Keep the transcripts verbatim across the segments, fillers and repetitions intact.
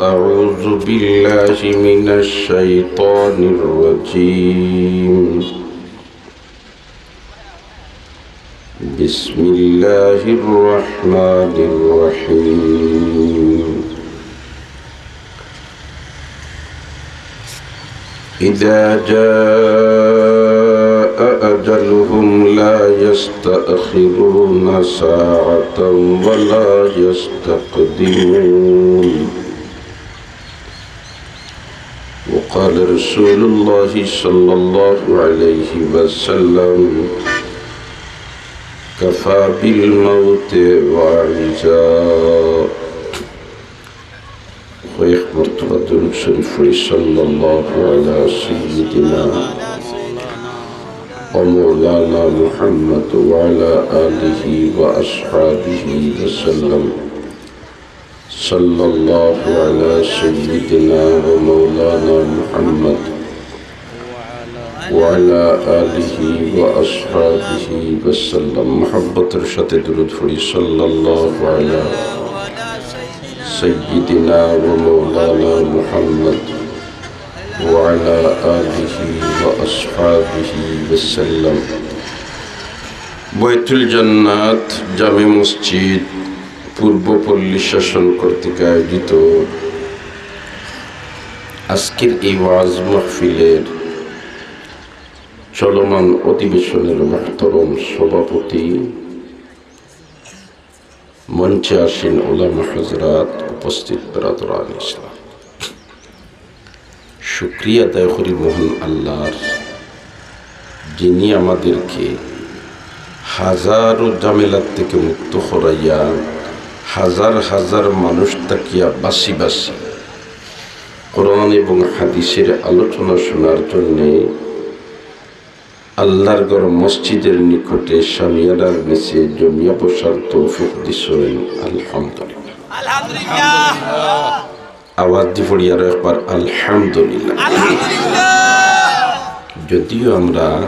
أعوذ بالله من الشيطان الرجيم. بسم الله الرحمن الرحيم. إذا جاء أجلهم لا يستأخرون ساعة ولا يستقدمون. وقال رسول الله صلى الله عليه وسلم: كفى بالموت واعظا. কয়েক মর্তবা দুরূদ শরীফ পড়ি, সাল্লাল্লাহু আলা সাইয়্যিদিনা ওয়া মাওলানা মুহাম্মদ ওয়া আলা আলিহি ওয়া আসহাবিহি ওয়া সাল্লাম। সাল্লাল্লাহু আলা সাইয়্যিদিনা ওয়া মাওলানা মুহাম্মদ ওয়া আলা আলিহি ওয়া আসহাবিহি ওয়া সাল্লাম। মহব্বতের সাথে দুরূদ পড়ি, সাল্লাল্লাহু আলা সাইয়্যিদিনা ওয়া মাওলানা মুহাম্মদ ওয়া আলা আলিহি ওয়া আসহাবিহি ওয়া সাল্লাম। বয়তুল জান্নাত জামে মসজিদ পূর্ব পল্লী শাসন কর্তৃক আয়োজিত আজকের এই ওয়াজ মাহফিলের চলমান অধিবেশনের মুহতারাম সভাপতি, মঞ্চে আসীন উলামা হযরত, উপস্থিত বেরাদরান ইসলাম, শুকরিয়া আদায় করি মহান আল্লাহর, যিনি আমাদেরকে হাজারো ঝামেলার থেকে মুক্ত করাইয়া হাজার হাজার মানুষ থাকিয়া বাঁচি বাঁচি কোরআন এবং হাদিসের আলোচনা শোনার জন্যে আল্লাহর ঘর মসজিদের নিকটে শামিয়ানার নিচে জমিয়া বসার তৌফিক দিছইন। আলহামদুলিল্লাহ। আলহামদুলিল্লাহ। আওয়াজ দি পড়ি আরো একবার, আলহামদুলিল্লাহ। আলহামদুলিল্লাহ। যদিও আমরা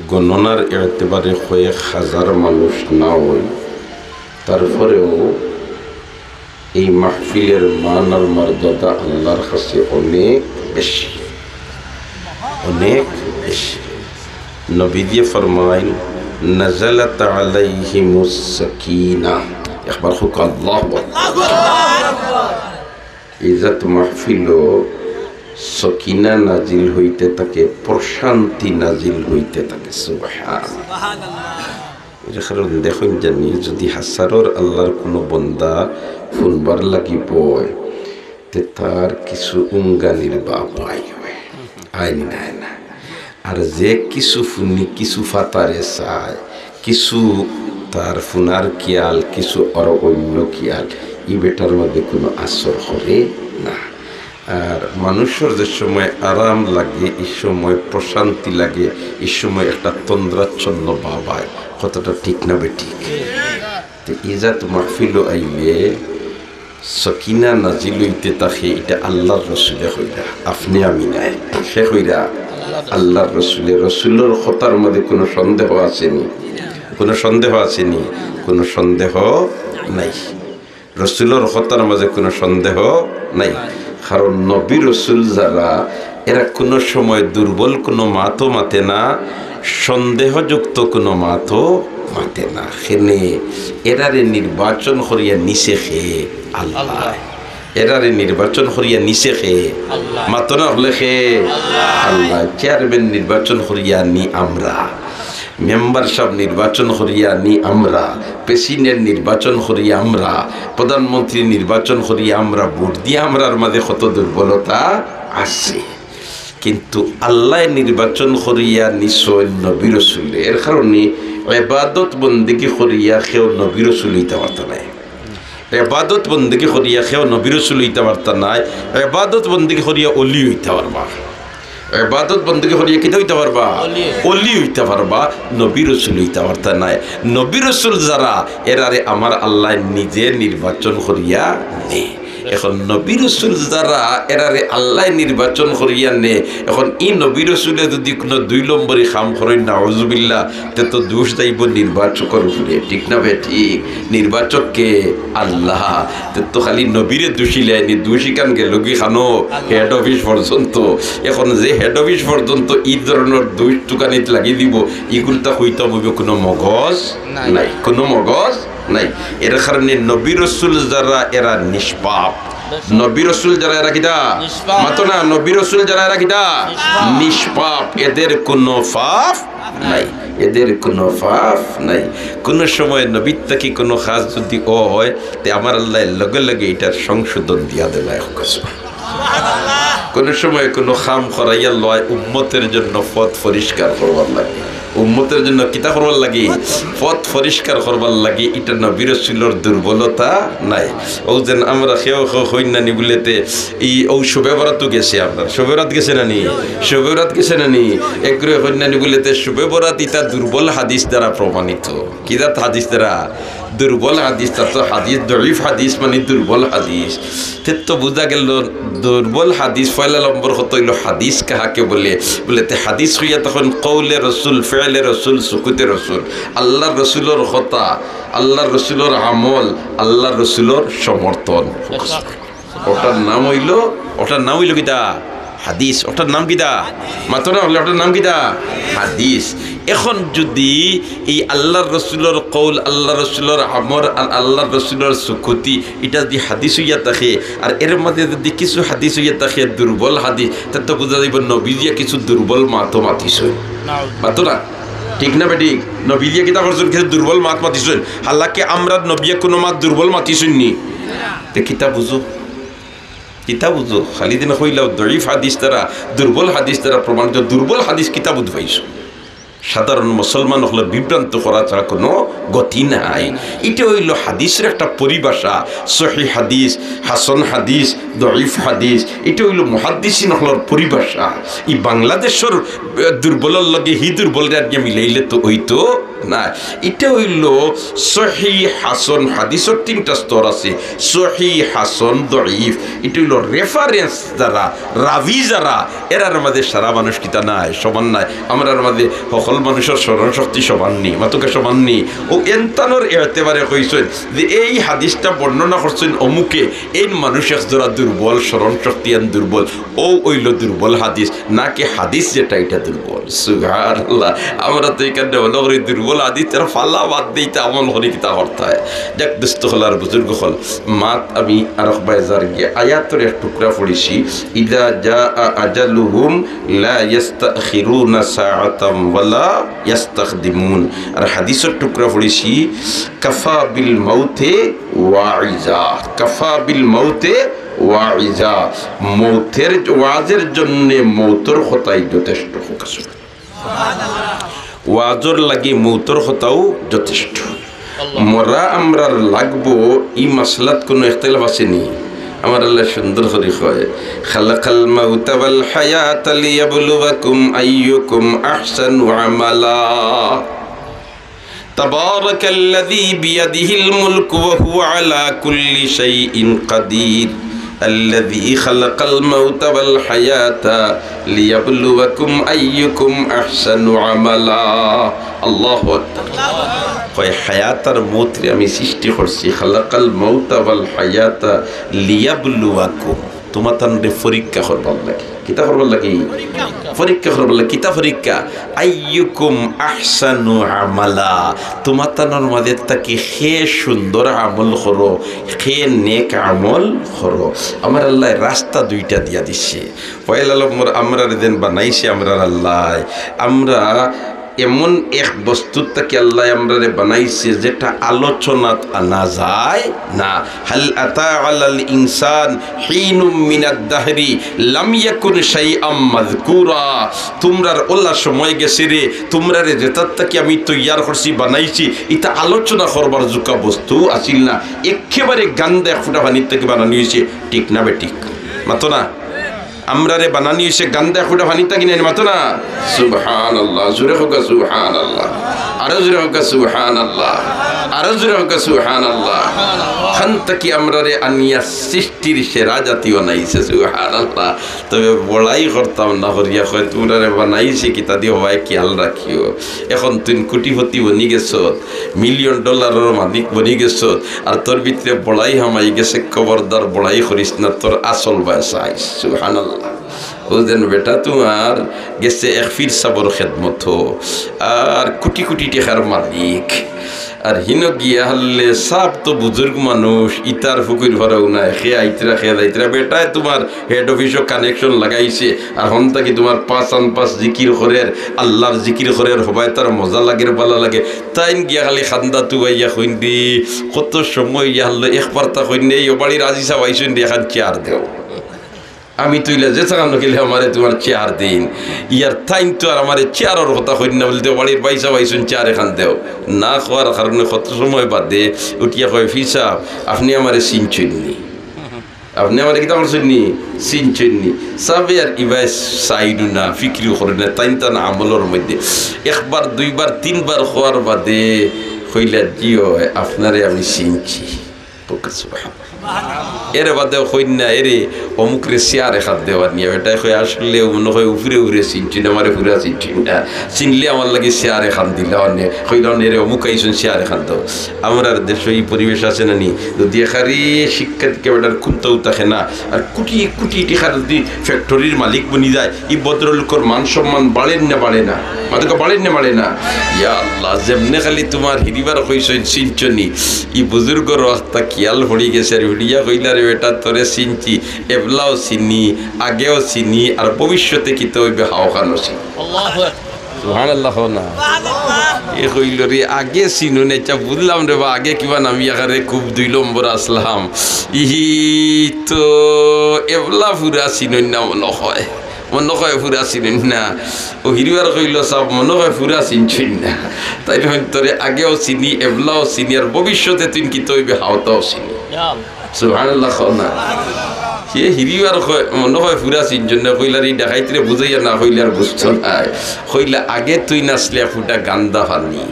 গণনার এতেবারে কয়েক হাজার মানুষ না অই, তারপরেও এই মাহফিলের মান আর মর্যাদা আল্লাহর কাছে অনেক বেশি, অনেক বেশি। নবীজি ফরমাইন, "নাযালাত আলাইহিমুস সাকিনা।" একবার কউক্কা, আল্লাহু আকবার। ইজাত মাহফিলো সকিনা নাজিল হইতে থাকে, প্রশান্তি নাজিল হইতে থাকে। সুবহানাল্লাহ। এর কারণ দেখইন জানি, যদি হাছারর আল্লাহর কুনু বন্দা হুনবার লাগি বয়, তে তার কিছু উঙ্গানির বাপ আই অয়, আইনি নাই না। আর যে কিছু হুনি, কিছু ফাতারে চায়, কিছু তার হুনার খিয়াল, কিছু আরো অইন্য খিয়াল, ই বেটার মধ্যে কুনু আসর করে না। আর মানুষর যে সময় আরাম লাগে, ই সময় প্রশান্তি লাগে, ই সময় একটা তন্দ্রাচ্ছন্ন ভাব আয়। কথাটা ঠিক না বেঠিক? তে ইজাত মাহফিলো আইলে সকিনা নাজিল অইতে থাকে, ইটা আল্লাহর রসুলে কইরা, আপনে আমি নায়। কে কইরা? আল্লাহর রসুলে। রসুলর কথার মধ্যে কুনু সন্দেহ আছে নি? কুনু সন্দেহ আছে নি? কুনু সন্দেহ নাই। রসুলর কথার মাঝে কুনু সন্দেহ নাই। কারণ নবী রসুল যারা, এরা কুনু সময় দুর্বল কুনু মাতও মাতে না, সন্দেহযুক্ত কুনু মাতও মাতে না। কেনে? এরারে নির্বাচন করিয়া নিছে কে? আল্লাহ। এরারে নির্বাচন করিয়া নিছে কে? আল্লাহ। মাতো না অকলে কে? আল্লাহ। চেয়ারম্যান নির্বাচন করিয়া নি আমরা, মেম্বার সাব নির্বাচন করিয়া নি আমরা, প্রেসিডেন্ট নির্বাচন করিয়া আমরা, প্রধানমন্ত্রী নির্বাচন করিয়া আমরা, ভোট দিয়া আমরার মাঝে কত দুর্বলতা আছে। কিন্তু আল্লায় নির্বাচন করিয়া নিছইন নবী রসুলে। এর কারণে এবাদত বন্দেগি করিয়া কেউ নবী রসুল অইতা পারতা নায়। এবাদত বন্দেগি করিয়া কেউ নবী রসুল অইতা পারতা নায়। এবাদত বন্দেগি করিয়া অলি অইতা পারবা। এবাদত বন্দেগি করিয়া কিতা অইতা পারবা? অলি। অলি অইতা পারবা, নবী রসুল অইতা পারতা নায়। নবী রসুল যারা, এরারে আমার আল্লায় নিজে নির্বাচন করিয়া নে। এখন নবী রসুল যারা, এরারে আল্লায় নির্বাচন করিয়া নে। এখন ই নবী রসুলে যুদি কুনু দুই নম্বরি কাম করইন, নাউজুবিল্লাহ, তে তো দোষ যাইবো নির্বাচকর উপরে, ঠিক না বেঠিক? নির্বাচক কে? আল্লাহ। তে তো খালি নবীরে দোষী লাইনি, দোষী কান গেল কি খানো হেড অফিস পর্যন্ত। এখন যে হেড অফিস পর্যন্ত ই ধরনর দোষ তুকানিত লাগি দিবো, ইগুলতা কইতাম অইবো কুনু মগজ নাই। নাই, কুনু মগজ নাই। এর কারণে নবী রসুল যারা, এরা নিষ্পাপ। নবী রসুল যারা, এরা কিতা? নিষ্পাপ। মাতো না, নবী রসুল যারা, এরা কিতা? নিষ্পাপ। নিষ্পাপ। এদের কুনু পাপ নাই, এদের কুনু পাপ নাই। কুনু সময় নবীর থাকি কুনু কাজ যুদি অয়, তে আমার আল্লায় লগে লগে ইটার সংশোধন দিয়া দেলা। কুনু সময় কুনু কাম করাইয়া লয় উম্মতের জন্য পথ পরিষ্কার করবার লাগি, উম্মতের জন্য কিতা করবার লাগি? পথ পরিষ্কার করবার লাগি। ইটা নবী রসুলর দুর্বলতা নাই। অউ যেন আমরা কেউ কেউ কইন না নি বুলেতে, ই অউ শবে বরাতও গেছে, আপনার শবে বরাত গেছে না নি? শবে বরাত গেছে না নি? এগুরে কইন না নি বুলেতে শবে বরাত ইতা দুর্বল হাদিস দ্বারা প্রমাণিত। কিতা হাদিস দ্বারা? দুর্বল হাদিস। তা তো হাদিস, দইফ হাদিস মানি দুর্বল হাদিস। তে তো বুঝা গেল দুর্বল হাদিস। পয়লা নম্বর কথা অইলো হাদিস কাহাকে বলে? বুলেতে হাদিস কইয়া তখন কৌলে রসুল, ফেলে রসুল, সুকুতে রসুল, আল্লার রসুলর কথা, আল্লার রসুলর আমল, আল্লার রসুলর সমর্থন। ওটার নাম অইলো, ওটার নাম অইলো কিতা? হাদিস। ওটার নাম কিতা? মাতো না, অইলে ওটার নাম কিতা? হাদিস। এখন যুদি ই আল্লার রসুলর কৌল, আল্লার রসুলর আমল আর আল্লার রসুলর সুকুতি, ইটা যুদি হাদিস অইয়া থাকে, আর এর মাঝে যুদি কিছু হাদিস অইয়া থাকে দুর্বল হাদিস, তে তো বুঝা যাইবো নবীজিয়ে কিছু দুর্বল মাতও মাতিছইন। মাতো না, ঠিক না বেঠিক? নবীজিয়ে কিতা করছইন? কিছু দুর্বল মাত মাতিছইন। হালাকে আমরার নবীয়ে কুনু মাত দুর্বল মাতিছইন নি? তে কিতা বুঝো? কিতা বুঝো? খালি দিন কইলাও দইফ হাদিস দ্বারা, দুর্বল হাদিস দ্বারা প্রমাণিত। দুর্বল হাদিস কিতা বুঝ পাইছো? সাধারণ মুসলমান অকলরে বিভ্রান্ত করা ছাড়া কুনু গতি নাই। ইটা অইলো হাদিসর একটা পরিভাষা। সহি হাদিস, হাসান হাদিস, দইফ হাদিস, ইটা অইলো মুহাদ্দিসিন অকলর পরিভাষা। ই বাংলাদেশর, এ, দুর্বলর লগে হি দুর্বলরে আনিয়া মিলাইলে তো অইতো না। ইটা অইলো সহি, হাসান। হাদিসর তিনটা স্তর আছে, সহি, হাসান, দইফ। ইটা অইলো রেফারেন্স যারা, রাবি যারা, এরার মাঝে সারা মানুষ কিতা নায়, সমান নায়। আমরার মাঝে হকল মানুষর স্মরণ শক্তি সমান নি, মাতোকা সমান নি। অউ এনতানর এতেবারে কইছইন যে এই হাদিসটা বর্ণনা করছইন অমুকে, এইন মানুষ এক জোড়া দুর্বল, স্মরণ শক্তি আন দুর্বল, অউ অইলো দুর্বল হাদিস, না কি হাদিস যেটা ইটা দুর্বল। সুবহানাল্লাহ। আমরা তো ইখান অইলো করি দুর্বল হাদিস, এর ফালা বাদ দেইতা আমল করি কিতা করতায়। যাক, দোস্ত অকল আর বুজুর্গ অকল, মাত আমি আরক বায় যার গিয়া আয়াতর এক টুকরা পড়ছি, ইযা জাআ আজালুহুম লা ইয়াস্তাখিরুনা সাআতাম ওয়া লা ইয়াস্তাকদিমুন। আর হাদিসর টুকরা পড়ছি, কাফা বিল মাউতে ওয়াইজা, কাফা বিল মাউতে ওয়াইজা, মৌতের, ওয়াজের জন্যে মৌতর কথাই যথেষ্ট। ওয়াজর লাগি মৌতর কথাও যথেষ্ট। মরা আমরার লাগবো, ই মাসলাত কুনু ইখতিলাফ আছে নি? আমার আল্লায় সুন্দর করি কয়, খালাকাল মাউতা ওয়াল হায়াতা লিয়াবলুয়াকুম আইয়ুকুম আহসানু আমালা। تبارك الذي بيده الملك وهو على كل شيء قدير الذي خلق الموت والحياة ليبلوكم أيكم أحسن عملا. আল্লাহু আকবার। কয়, হায়াত আর মৌতরে আমি সৃষ্টি করছি, খালাকাল মাউতা ওয়াল হায়াতা লিয়াবলুয়াকুম, তুমাতানরে পরীক্ষা করবার লাগি। কিতা করবার লাগি? পরীক্ষা করবার লাগি। কিতা পরীক্ষা? আইয়ুকুম আহসানু আমালা, তুমাতানর মাঝে থাকি কে সুন্দর আমল করো, কে নেক আমল করো। আমার আল্লায় রাস্তা দুইটা দিয়া দিছে। পয়লা নম্বর, আমরারে যেন বানাইছে আমরার আল্লায়, আমরা এমন এক বস্তুর থাকি আল্লায় আমরারে বানাইছে যেটা আলোচনাত আনা যায় না। হাল আতা আলাল ইনসান হিনুম মিনাদ দাহরি লাম ইয়াকুন শাইআম মাযকুরা। তুমরার অলা সময় গেছে রে, তুমরারে যেটার থাকি আমি তৈয়ার করছি, বানাইছি, ইটা আলোচনা করবার জুকা বস্তু আছিল না। একেবারে গান্দা এক ফুটা পানির থাকি বানানি অইছে, ঠিক না বেঠিক? মাতো না? আমরারে বানানি অইছে গান্দা এক ফুটা পানির থাকি নানি, মাতো না? সুবহানাল্লাহ, জোরে কউক্কা সুবহানাল্লাহ, আরো জোরে কউক্কা সুবহানাল্লাহ। আরো জোরে কউক্কা সুবহানাল্লাহ। খান থাকি আমরারে আনিয়া সৃষ্টির সেরা জাতি বানাইছে, সুবহানাল্লাহ। তবে বড়াই করতাম না করিয়া কয়, "তুমরারে বানাইছে কিতা দি, হবায় খিয়াল রাখিও।" এখন তুই কোটিপতি বনি গেছত, মিলিয়ন ডলারর মালিক বনি গেছত, আর তোর ভিতরে বড়াই হামাই গেছে, খবরদার বড়াই করিস না, তোর আসল বয়স আইস। সুবহানাল্লাহ। ও যেন বেটা তুমার গেছে এক পীর সাবর খেদমত, আর কোটি কোটি টেকার মালিক। আর হিনো গিয়া হারলে সাব তো বুজুর্গ মানুষ, ইতার ফুকুর ফারাও নাই, খে আইতরা, খে যাইতরা। বেটায় তুমার হেড অফিসো কানেকশন লাগাইছে, আর হন থাকি তুমার পাঁচ আন পাঁচ জিকির করের, আল্লার জিকির করের, হবায় তার মজা লাগের, বালা লাগে। তাইন গিয়া খালি খান্দা তুবাইয়া কইন দি, কত সময় ইয়া হারলো, এক বার্তা কইন দি, "ও বাড়ির আজি সাব আইছইন দি, এখান চেয়ার দেও।" আমি তুইলা যে থাকান গেলে আমারে তুমার চেয়ার দিন। ইয়ার তাইন তো আর আমারে চেয়ারর কথা কইন না, বলতে বাড়ির ভাই সাব আইছইন, চেয়ার এখান দেও। না কওয়ার কারণে কত সময় বাদে উঠিয়া কয়, "পীর সাব, আপনে আমারে চিনছইন নি? আপনে আমারে কিতা করছইন নি? চিনছইন নি?" সাবে আর ইবায় সাইডু না, ফিকিরও করে না, তাইন তান আমলর মধ্যে একবার, দুইবার, তিনবার কওয়ার বাদে কইলা, "জি অয়, আপনারে আমি চিনছি।" সুবহানাল্লাহ। এরে বাদে কইন না, "এরে অমুকরে চেয়ার এখান দেওয়া নিয়া।" বেটায় কয়, "আসলে মনে হয় উপরে উপরে চিনছইন, আমারে পুরা চিনছইন না। চিনলে আমার লাগি চেয়ার এখান দিলা অনে।" কইলা, "অনে এরে অমুক আইছইন, চেয়ার এখান দেও।" আমরার দেশো ই পরিবেশ আছে না নি? যদি এখানে শিক্ষা দিকে বেটার কুন্তাও থাকে না, আর কোটি কোটি টেকার যদি ফ্যাক্টরির মালিক বনি যায়, ই ভদ্রলোকর মান সম্মান বাড়ের না বাড়ে না? মাতকা বাড়ের না বাড়ে না? ইয়া আল্লাহ, যেমনে খালি তুমার হিরিবার কইছইন চিনছইন নি, ই বুজুর্গর ওয়াক্তা খিয়াল পড়ি গেছে, আর হুড়িয়া কইলা, "রে বেটা, তোরে চিনছি, এবলাও চিনি, আগেও চিনি, আর ভবিষ্যতে কিতা অইবে হাওখানও চিনি।" আল্লাহু আকবার। সুবহানাল্লাহ কও না। এ কইল, "রে, আগে চিনইন না, ইটা বুঝলাম রে বা, আগে কিবা নামি আকারে খুব দুই নম্বর আসলাম। ইহি তো এবলা পুরা চিনইন না মনে হয়।" মনো কয় পুরা চিনইন না। ও হিরিবার কইল, "সাব, মনো কয় পুরা চিনছইন না।" তাইন কইন, "তোরে আগেও চিনি, এবলাও চিনি, আর ভবিষ্যতে তুই কিতা অইবে, হাওতাও চিনি।" ইয়া আল্লাহ। সুবহানাল্লাহ কও না। সে হিরিবার কয়, "মনো কয় পুরা চিনছইন না।" কইলা, "রে, ডাকাইতরে বুঝাইয়া না কইলে আর বুঝতো নায়।" কইলা, "আগে তুই নাসলে ফুটা গান্দা পানি।"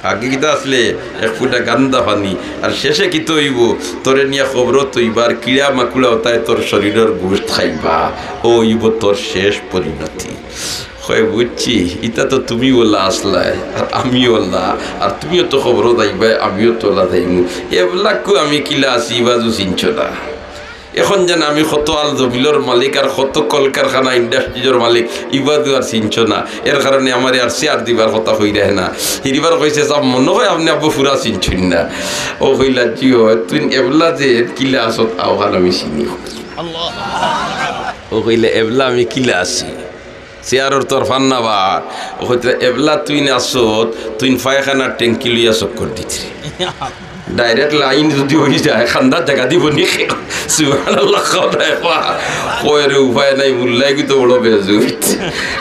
আগে কিতা আসলে এক ফুটা গান্দা পানি, আর শেষে কিতা অইবো? তোরে নিয়া কবরো থইবা, আর কিড়া মাকুড়া অতায় তোর শরীরর গোশত খাইবা, অউ অইবো তোর শেষ পরিণতি। কয়, "বুঝছি, ইতা তো তুমি অলা আসলায়, আর আমি অলা, আর তুমিও তো কবরো যাইবায়, আমিও তো অলা যাইমু। এবলাকু আমি কিলা আছি, ইবাজু চিনছো না।" এখন যেন আমি কত আল জমিলর মালিক আর কত কলকারখানা ইন্ডাস্ট্রিজর মালিক, ইবাদু আর চিনছো না। এর কারণে আমারে আর চেয়ার দিবার কথা কইরায় না। হিরিবার কইছে, "সাব, মনো কয় আপনে আব্বু পুরা চিনছইন না।" ও কইলা, "জি অয়, তুই এবলা যে কিলা আছত, আওখান আমি চিনি।" ও কইলা, "এবলা আমি কিলা আছি?" চেয়ারর তোর ফান্না বার। ও কইতরা, "এবলা তুইন আছত, তুইন পায়খানার ট্যাঙ্কি লইয়া চক্কর দিতরে।" ডাইরেক্ট লাইন যদি অই যায়, খান্দার জাগা দিবো নি? সুবহানাল্লাহ, কও না একবার। কয় রে, উপায় নাই, মুল্লায় কিন্তু বড় বেজুইত।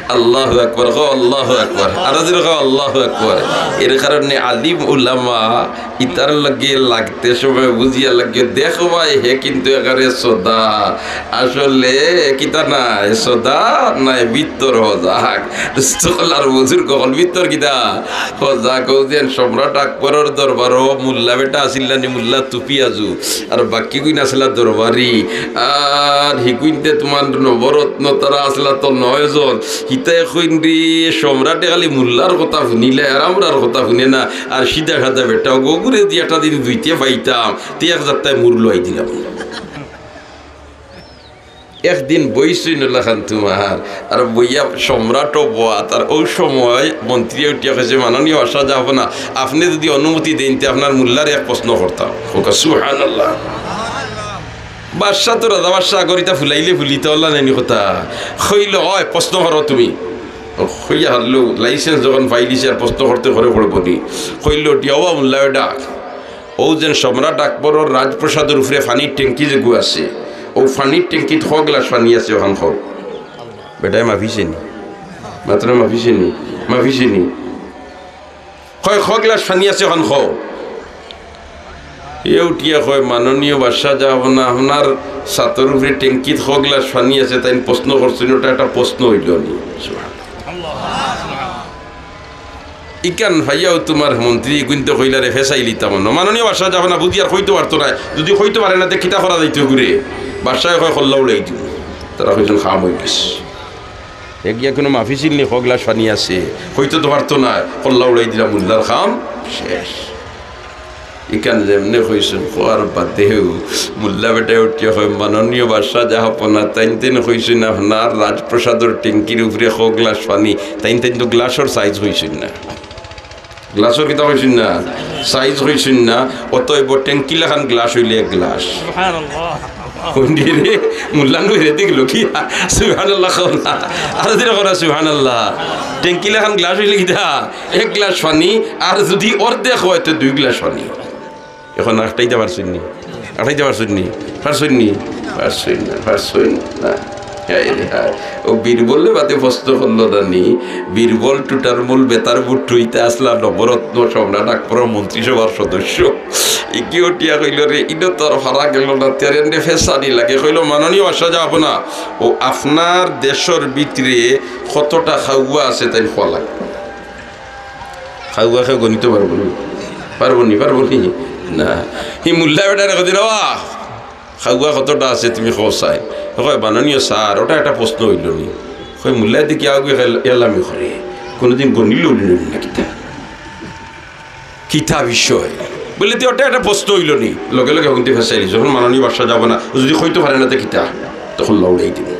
আল্লাহু আকবার, কও আল্লাহু আকবার। আরো জোরে কও আল্লাহু আকবার। এর কারণে আলিম উলামা ইতার লগে লাগতে সময় বুঝিয়া লাগে, দেখবায় হে কিন্তু একেবারে সদা। আসলে কিতা নায়, সদা নায়, ভিতর হজাক। দোস্ত অকল আর বুজুর্গ অকল ভিতর কিতা? হজাক। অউ যেন সম্রাট আকবরর দরবারো মুল্লা বেটা আছিল না নি, মুল্লা টুপি আজু, আর বাকি গুইন আছলা দরবারি। আর হিগুইনতে তুমার নবরত্ন, তারা আছলা তো নয়জন। হিতায় কইন রে, সম্রাটে খালি মুল্লার কথা হুনিলে, আর আমরার কথা হুনে না। আর সিধা সাদা বেটা, অগুরে দি একটা দিন দুইতে পাইতাম, তে এক যাত্রায় মুর লুয়াই দিলাম। একদিন বইছইন অলাখান তুমার, আর বইয়া সম্রাটও বওয়াত, আর অউ সময় মন্ত্রীয়ে উঠিয়া কইছে, "মাননীয় বাদশাহ, যাবো না, আপনে যদি অনুমতি দেইন, তে আপনার মুল্লারে এক প্রশ্ন করতাম।" কউক্কা সুবহানাল্লাহ। বাদশাহ তো রাজা বাদশাহ, আগর ইতা ফুলাইলে ফুলিতা অলা নায়নি কথা। কইল, "অয়, প্রশ্ন করো তুমি।" কইয়া হারলো, লাইসেন্স যখন পাইলিছে আর প্রশ্ন করতে করে পড়বো নি। কইল, "টিয়াওয়া মুল্লা বেটা, অউ যেন সম্রাট আকবরর রাজপ্রাসাদর উপরে পানির ট্যাঙ্কি যেগু আছে, অউ পানির ট্যাঙ্কিত ক গ্লাস পানি আছে অখান কও।" বেটায় মাপিছে নি? মাতরে মাপিছে নি? মাপিছে নি? কয়, "ক গ্লাস পানি আছে অখান কও।" এ উঠিয়া কয়, "মাননীয় বাদশাহ, যাবো না, আপনার ছাতর উপরে ট্যাঙ্কিত ক গ্লাস পানি আছে, তাইন প্রশ্ন করছইন, ওটা একটা প্রশ্ন অইলো নি?" সুবহানাল্লাহ। ইখান পাইয়াও তুমার মন্ত্রী ইগুইন্তে কইলা রে, ফেসাইলিতাম অনো। মাননীয় বাদশাহ জাফনা বুঝিয়ার কইতো পারতো নায়, যুদি কইতো পারে না, তে কিতা করা যাইতো ঘুরে? বাদশায় কয়, "কল্লা উড়াই দিমু।" তারা কইছইন, "কাম অইগেছে।" এগিয়া কুনু মাফিছিল নি, ক গ্লাস পানি আছে, কইতো তো পারতো নায়, "কল্লা উড়াই দিলাম, মুল্লার কাম শেষ।" ইখান যেমনে কইছইন, কওয়ার বাদেউ মুল্লা বেটায় উঠিয়া কয়, "মাননীয় বাদশাহ জাফনা, তাইন তাইন কইছইন আপনার রাজপ্রাসাদর ট্যাঙ্কির উপরে ক গ্লাস পানি।" তাইন তাইন তো গ্লাসর সাইজ কইছইন না, গ্লাসর কিতা কইছইন না, সাইজ কইছইন না। অতএব ট্যাঙ্কি লাখান গ্লাস অইলে এক গ্লাস। সুবহানাল্লাহ। কইন দি রে, মুল্লা নু রে দেখলো কি? সুবহানাল্লাহ কও না। আর দিলে করা সুবহানাল্লাহ। ট্যাঙ্কি লাখান গ্লাস অইলে কিতা? এক গ্লাস পানি, আর যুদি অর্ধেক অয়, তে দুই গ্লাস পানি। অখন আটকাইতা পারছইন নি? আটকাইতা পারছইন নি? পারছইন নি? পারছইন না, পারছইন না। হায় রে হায়। অউ বীরবলে বাদে প্রশ্ন করলো না নি? বীরবল টুটার মূল বেতার বুট টুইতে আসলা নবরত্ন সম্রাট আকবরর মন্ত্রিসভার সদস্য। ইগিয়ে উঠিয়া কইলো, "রে, ইনো তো আর পারা গেলো না, তেরে এনে ফেসানি লাগে।" কইলো, "মাননীয় বাদশাহ জাফনা, অউ আপনার দেশর ভিতরে কতটা খাওয়া আছে তাইন কওয়া লাগবো।" খাওয়া কেউ গনিতো পারবো নি? পারবো নি, পারবো নি? না। হি মুল্লা বেটারে কইন দি, "রে বা, খাওয়া কতটা আছে তুমি কও চাই?" কয়, "মাননীয় স্যার, ওটা একটা প্রশ্ন অইলো নি।" কয়, "মুল্লায় দেখি আগুয়ে এলামি করে, কুনুদিন গনিলো নি না কিতা? কিতা বিষয়?" বলে, "তে ওটা একটা প্রশ্ন অইলো নি?" লগে লগে হুনতে ফেসাইলি, "যখন মাননীয় বাদশাহ জাফনা, ও যুদি কইতো পারে না, তে কিতা? তখন লড়াই দিমু।"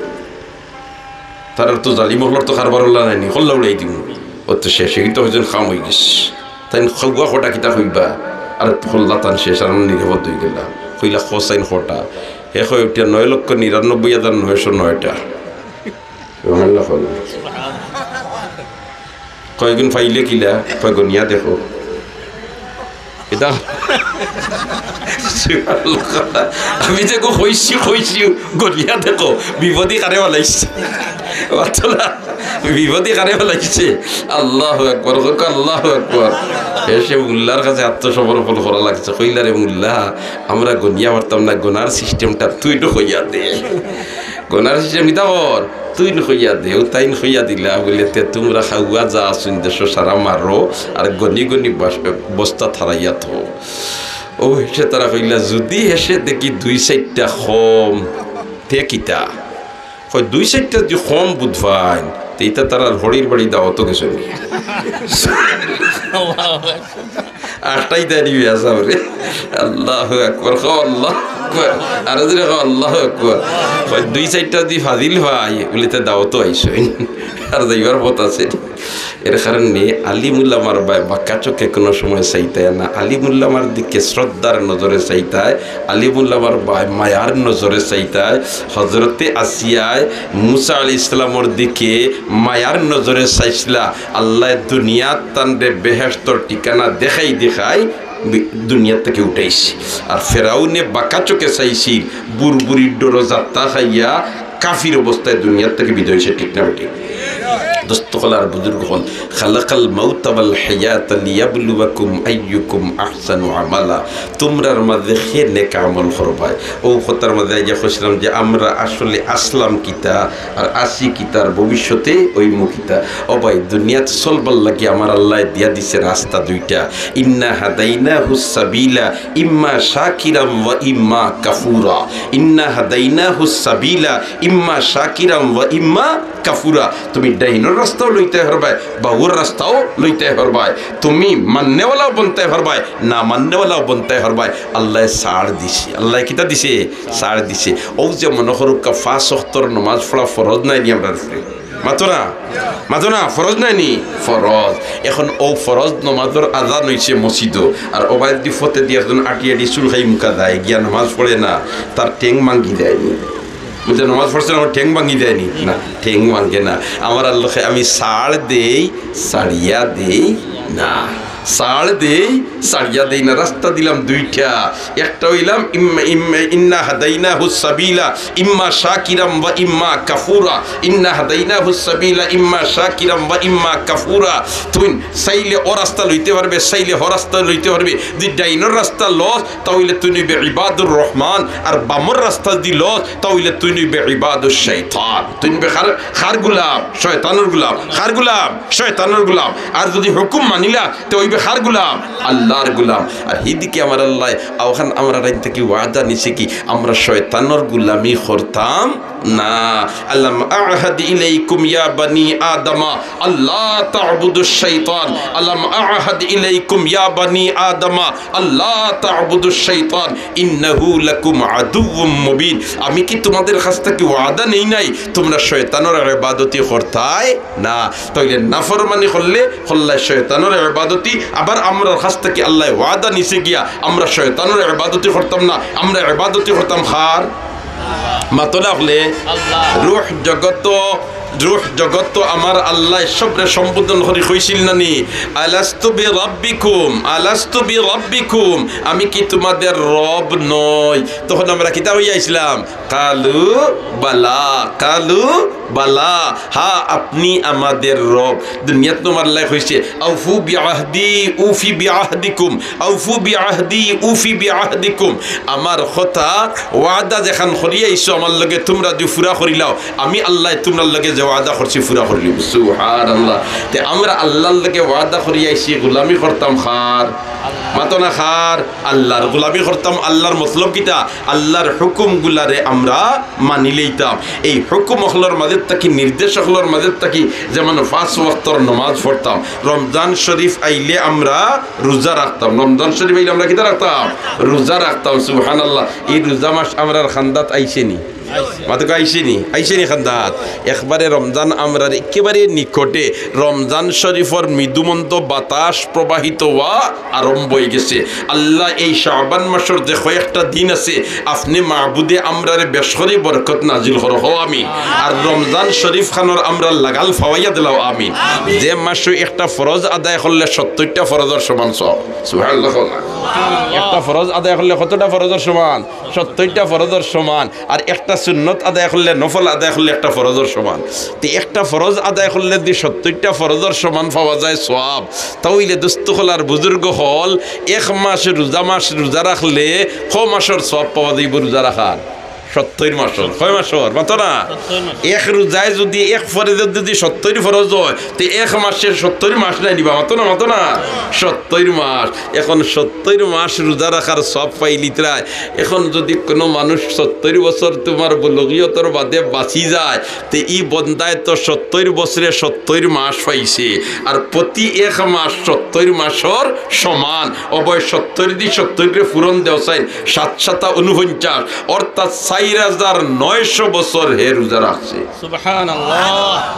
তারার তো জালিম অকলর তো কারবার অলা নায় নি, কল্লা উড়াই দিমু। ও তো শেষ, কিন্তু কইছইন কাম অইগেছে। তাইন খাওয়া কটা কিতা কইবা? আর কল্লা তান শেষ, আর নিরাপদ অইগেলা। কইলা, "কও চাইন কটা?" হে কয় উঠিয়া, "নয় লক্ষ নিরানব্বই হাজার নয়শো নয়টা।" সুবহানাল্লাহ কও। কয়, "ইগুন পাইলে কিলা?" কয়, "গনিয়া দেখো।" ইতা আমি যে গো কইছি, কইছি, গনিয়া দেখো, বিপদে কারে ফালাইছে। অতো না, বিপদে কারে ফালাইছে। আল্লাহু আকবার, কউক্কা আল্লাহু আকবার। হে সে মুল্লার কাছে আত্মসমর্পণ করা লাগছে। কইলা, "রে মুল্লা, আমরা গনিয়া পারতাম না, গনার system টা তুইন কইয়া দে।" গনার system কিতা কর? তুইন কইয়া দে, ও তাইন কইয়া দিলা, বলে, "তে তুমরা খাওয়া যা আছইন দেশো সারা মারো, আর গনি গনি বাস-, বস্তা থারাইয়া থো।" ও হেষে তারা কইলা, "যুদি হেষে দেখি দুই চাইরটা কম, তে কিতা?" কয়, "দুই চাইরটা যুদি কম বুঝ পাইন, তে ইতা তারার হড়ির বাড়ি দাওয়াতো গেছে নি।" আটকাইতা নি বেয়াসা রে। আল্লাহু আকবার, কও আল্লাহু আকবার। আরো জোরে কও আল্লাহু আকবার। কয়, "দুই চাইরটা যুদি ফাজিল পাই, বলে তে দাওয়াতো আইছইন। আর যাইবার পথ আছে।" এর কারণে আলিম উলামার বায় বাঁকা চোখে কোনো সময় চাইতায় না। আলিম উলামার দিকে শ্রদ্ধার নজরে চাইতায়, আলিম উলামার বায় মায়ার নজরে চাইতায়। হজরতে আসিয়ায় মুসা আলাইহিস সালামর দিকে মায়ার নজরে চাইছিলা। আল্লায় দুনিয়াত তানরে বেহেশতর ঠিকানা দেখাই দেখাই বি-, দুনিয়ার থাকি উঠাইছে। আর ফেরাউনে বাঁকা চোখে চাইছিল, বুড়বুড়ির ডরো জাত্তা খাইয়া কাফির অবস্থায় দুনিয়ার থাকি বিদায় অইছে, ঠিক না বেঠিক? দোস্ত অকল আর বুজুর্গ অকল, "খালাকাল মাউতা ওয়াল হায়াতা লিয়াবলুয়াকুম আইয়ুকুম আহসানু আমালা।" তুমরার মাঝে কে নেক আমল করবায়। অউ কথার মাঝে আইয়া কইছিলাম যে আমরা আসলে আছলাম কিতা, আর আছি কিতা, আর ভবিষ্যতে অইমু কিতা। ও ভাই, দুনিয়াত চলবার লাগি আমার আল্লায় দিয়া দিছে রাস্তা দুইটা। ইন্না হাদাইনাহুস সাবিলা ইম্মা শাকিরাম ওয়া ইম্মা কাফুরা। ইন্না হাদাইনাহুস সাবিলা ইম্মা শাকিরাম ওয়া ইম্মা কাফুরা। তুমি ডাইনর রাস্তাও লইতায় পারবায়, বাউর রাস্তাও লইতায় পারবায়। তুমি মাননেওয়ালাও বনতায় পারবায়, না মাননেওয়ালাও বনতায় পারবায়। আল্লায় ছাড় দিছে। আল্লায় কিতা দিছে? ছাড় দিছে। অউ যে মনো করউক্কা পাঁচ ওয়াক্তর নমাজ পড়া ফরজ নায় নি আমরার উপরে? মাতো না, মাতো না, ফরজ নায় নি? ফরজ। এখন অউ ফরজ নমাজর আজান অইছে মসজিদো, আর অবায়দি ফথেদি একজন আটি আটি চুল খাই মুখা যায়, গিয়া নমাজ পড়ে না, তার ঠেং ভাঙ্গি যায় নি? বুঝলে, নমাজ পড়ছে না, আমার ঠেং ভাঙ্গি যায় নি? না, ঠেং ভাঙ্গে না। আমার আল্লায় কয়, "আমি ছাড় দেই, ছাড়িয়া দেই না।" ছাড় দেই, ছাড়িয়া দেই না, রাস্তা দিলাম দুইটা। একটা অইলাম ইম্মা, ইম্মা, ইন্না হাদাইনাহুস সাবিলা ইম্মা শাকিরাম ওয়া ইম্মা কাফুরা। ইন্না হাদাইনাহুস সাবিলা ইম্মা শাকিরাম ওয়া ইম্মা কাফুরা। তুই চাইলে অউ রাস্তা লইতে পারবে, চাইলে হউ রাস্তা লইতে পারবে। যদি ডাইনর রাস্তা লস, তা অইলে তুই অইবে ইবাদুর রহমান, আর বামর রাস্তা যদি লস, তা অইলে তুই অইবে ইবাদুশ শাইতান। তুই অইবে কার, কার গোলাম? শয়তানর গোলাম। কার গোলাম? শয়তানর গোলাম। আর যদি হুকুম মানিলা, তে অইবে কার গোলাম? আল্লার গোলাম। আর হিদিকে আমার আল্লায় অখান আমরার আইন থাকি ওয়াদা নিছে কি, আমরা শয়তানর গোলামি করতাম না। আলাম আ'হাদ ইলাইকুম ইয়া বানি আদমা আল্লা তা'বুদুশ শাইতান। আলাম আ'হাদ ইলাইকুম ইয়া বানি আদমা আল্লা তা'বুদুশ শাইতান ইন্নাহু লাকুম আদুউম মুবিন। আমি কি তোমাদের কাছ থাকি ওয়াদা নেই নাই, তোমরা শয়তানর ইবাদতি করতায় না? তাইলে নাফরমানি করলে করলায় শয়তানর ইবাদতি, আবার আমরার কাছ থাকি আল্লায় ওয়াদা নিছে গিয়া আমরা শয়তানর ইবাদতি করতাম না, আমরা ইবাদতি করতাম কার? মাতলা অকলে আল্লাহ। রুহ জগত, রুহ জগত তো আমার আল্লায় সবরে সম্বোধন করি কইছিল না নি, "আলাস্তু বি রাব্বিকুম, আলাস্তু বি রাব্বিকুম, আমি কি তোমাদের রব নই?" তখন আমরা কিতা অইয়া আইছিলাম? কালু বালা, কালু বালা, হ্যাঁ, আপনি আমাদের রব। দুনিয়াত তো আমার আল্লায় কইছে, "আউফু বি আহদি, উফি বি আহদিকুম, আউফু বি আহদি, উফি বি আহদিকুম।" আমার কথা, ওয়াদা যেখান করিয়া আইছো আমার লগে, তোমরা যদি পুরা করিলাও, আমি আল্লায় তোমরার লগে যে ওয়াদা করছি, পুরা করিলিমু। সুবহানাল্লাহ। তে আমরা আল্লার লগে ওয়াদা করিয়া আইছি, গোলামি করতাম কার? মাতো না কার? আল্লার। গোলামি করতাম আল্লার। মতলব কিতা? আল্লার হুকুমগুলারে আমরা মানি লইতাম। এই হুকুম অকলর মাঝে থাকি, নির্দেশ অকলর মাঝে থাকি, যেমন পাঁচ ওয়াক্তর নামাজ পড়তাম, রমজান শরীফ আইলে আমরা রোজা রাখতাম। রমজান শরীফ আইলে আমরা কিতা রাখতাম? রোজা রাখতাম। সুবহানাল্লাহ। এই রোজা মাস আমরার খান্দাত আইছে নি? মাতো কও আইছে নি? আইছে নি খান্দাত? একবারে রমজান আমরার একেবারে নিকটে। রমজান শরীফর মৃদুমন্দ বাতাস প্রবাহিত অওয়া আরম্ভ অইগেছে। আল্লাহ এই শাবান মাসর যে কয়েকটা দিন আছে, আপনে মাবুদে আমরারে বেশ করি বরকত নাজিল করো, কও আমিন। আর রমজান শরীফ খানর আমরার লাগাল ফাওয়াইয়া দিলাও, আমিন। যে মাসো একটা ফরজ আদায় করলে সত্তইরটা ফরজর সমান সওয়াব। সুবহানাল্লাহ কও না? একটা ফরজ আদায় করলে কতটা ফরজর সমান? সত্তইরটা ফরজর সমান। আর একটা সুন্নত আদায় করলে, নফল আদায় করলে একটা ফরজর সমান। তে একটা ফরজ আদায় করলে যদি সত্তইরটা ফরজর সমান পাওয়া যায় সওয়াব, তা অইলে দোস্ত অকল আর বুজুর্গ অকল, এক মাস রোজা মাস রোজা রাখলে ক মাসর সওয়াব পাওয়া যাইবো রোজা রাখার? সত্তইর মাসর। কয় মাসর? মাতো না? এক রোজায় যদি এক ফরজর যদি সত্তইর ফরজ অয়, তে এক মাসে সত্তইর মাস নায় নি বা? মাতো না, মাতো না? সত্তইর মাস। এখন সত্তইর মাস রোজা রাখার সওয়াব পাইলিতরায়। এখন যদি কোনো মানুষ সত্তইর বছর তোমার বলগিয়তর বাদে বাঁচি যায়, তে ই বন্দায় তো সত্তইর বছরে সত্তইর মাস পাইছে, আর প্রতি এক মাস সত্তইর মাসর সমান। অবয় সত্তইর দি সত্তইররে পূরণ দেও চাই, সাত সাতা ঊনপঞ্চাশ, অর্থাৎ চাইর হাজার নয়শো বছর হে রোজা রাখছে। সুবহানাল্লাহ।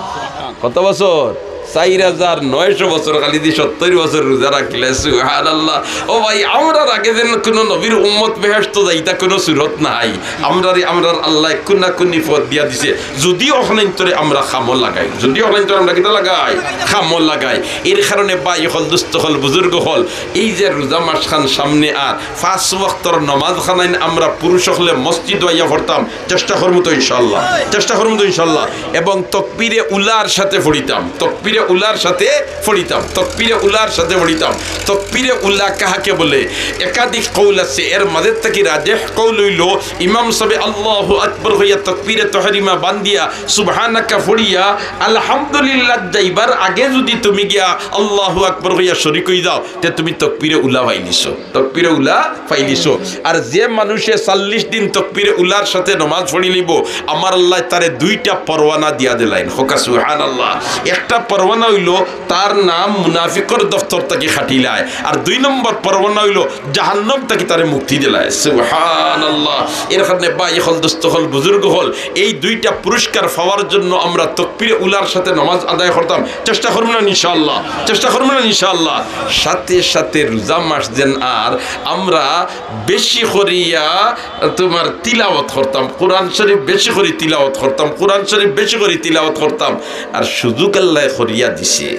কত বছর? চাইর হাজার নয়শো বছর। খালি দি সত্তইর বছর রোজা রাখলে, সুবহানাল্লাহ। ও ভাই, আমরার আগে যেন কোনো নবীর উম্মত বেহেশত যাইতা কোনো সুরত নাই। আমরারে আমরার আল্লায় কুনা কুনি পথ দিয়া দিছে, যুদি অখানইন্তরে আমরা কামো লাগাই, যুদি অখানইন্তরে আমরা কিতা লাগাই? কামো লাগাই। এর কারণে ভাই অকল, দোস্ত অকল, বুজুর্গ অকল, এই যে রোজা মাস খান সামনে আর পাঁচ ওয়াক্তর নমাজ খানাইন আমরা পুরুষ অকলে মসজিদ আইয়া পড়তাম, চেষ্টা করমু তো ইনশাআল্লাহ, চেষ্টা করমু তো ইনশাআল্লাহ। এবং তকবিরে উলার সাথে পড়িতাম, তকবিরে উলার সাথে পড়িতাম, তকবিরে উলার সাথে পড়িতাম। তকবিরে উলা কাহাকে বলে? একাধিক কৌল আছে, এর মাঝে থাকি রাজেহ কৌল অইলো ইমাম সাবে আল্লাহু আকবার কইয়া তকবিরে তহরিমা বান্দিয়া সুবহানাকা পড়িয়া আলহামদুলিল্লাহ যাইবার আগে যুদি তুমি গিয়া আল্লাহু আকবার কইয়া শরিক অই যাও, তে তুমি তকবিরে উলা পাইলিছো, তকবিরে উলা পাইলিছো। আর যে মানুষে চল্লিশ দিন তকবিরে উলার সাথে নমাজ পড়িলিবো, আমার আল্লায় তারে দুইটা পরোয়ানা দিয়া দিলাইন। কউক্কা সুবহানাল্লাহ। একটা পরোয়ানা অইলো তার নাম মুনাফিকর দফতর থাকি কাটিলায়, আর দুই নম্বর পরোয়ানা অইলো জাহান্নাম থাকি তারে মুক্তি দিলায়। সুবহানাল্লাহ। এর কারণে ভাই অকল, দোস্ত অকল, বুজুর্গ অকল, এই দুইটা পুরস্কার পাওয়ার জন্য আমরা তকবিরে উলার সাথে নমাজ আদায় করতাম, চেষ্টা করমু না ইনশাআল্লাহ, চেষ্টা করমু না ইনশাআল্লাহ। সাথে সাথে রোজা মাস যেন আর আমরা বেশি করিয়া তোমার তিলাওয়াত করতাম, কোরআন শরীফ বেশি করি তিলাওয়াত করতাম, কোরআন শরীফ বেশি করি তিলাওয়াত করতাম। আর সুযোগ আল্লায় করিয়া দিছে,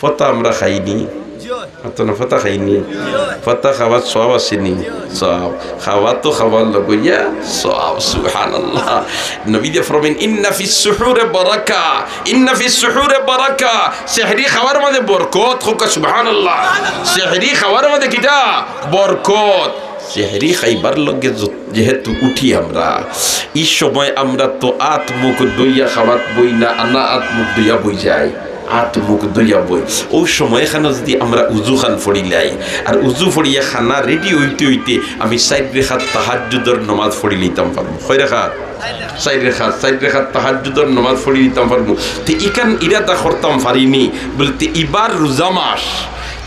ফতা আমরা খাইনি, তো না, ফাতা খাইনি? ফাতা খাওয়াত সওয়াব আছে নি? সওয়াব। খাওয়া তো খাওয়ার লগে ইয়া সওয়াব, সুবহানাল্লাহ। নবীজি ফরমাইন, "ইন্না ফিস সুহুরে বারাকা, ইন্না ফিস সুহুরে বারাকা।" সেহরি খাওয়ার মাঝে বরকত, কউক্কা সুবহানাল্লাহ। সেহরি খাওয়ার মাঝে কিতা? বরকত। সেহরি খাইবার লগে য-, যেহেতু উঠি আমরা, ই সময় আমরা তো আত মুখ ধইয়া খাওয়াত বই না, আনা আত মুখ ধইয়া বই যাই, আত মুখ ধইয়া বই। অউ সময় এখানো যুদি আমরা উজু খান ফড়িলাই, আর উজু ফড়িয়া খানা রেডি অইতে অইতে আমি চাইর রেখাত তাহাজ্জুদর নমাজ ফড়ি লইতাম পারমু। কয় রেখাত? চাইর রেখাত, চাইর রেখাত তাহাজ্জুদর নমাজ ফড়ি লইতাম পারমু। তে ইখান ইরাদা করতাম পারিনি, বুলতে ইবার রোজা মাস,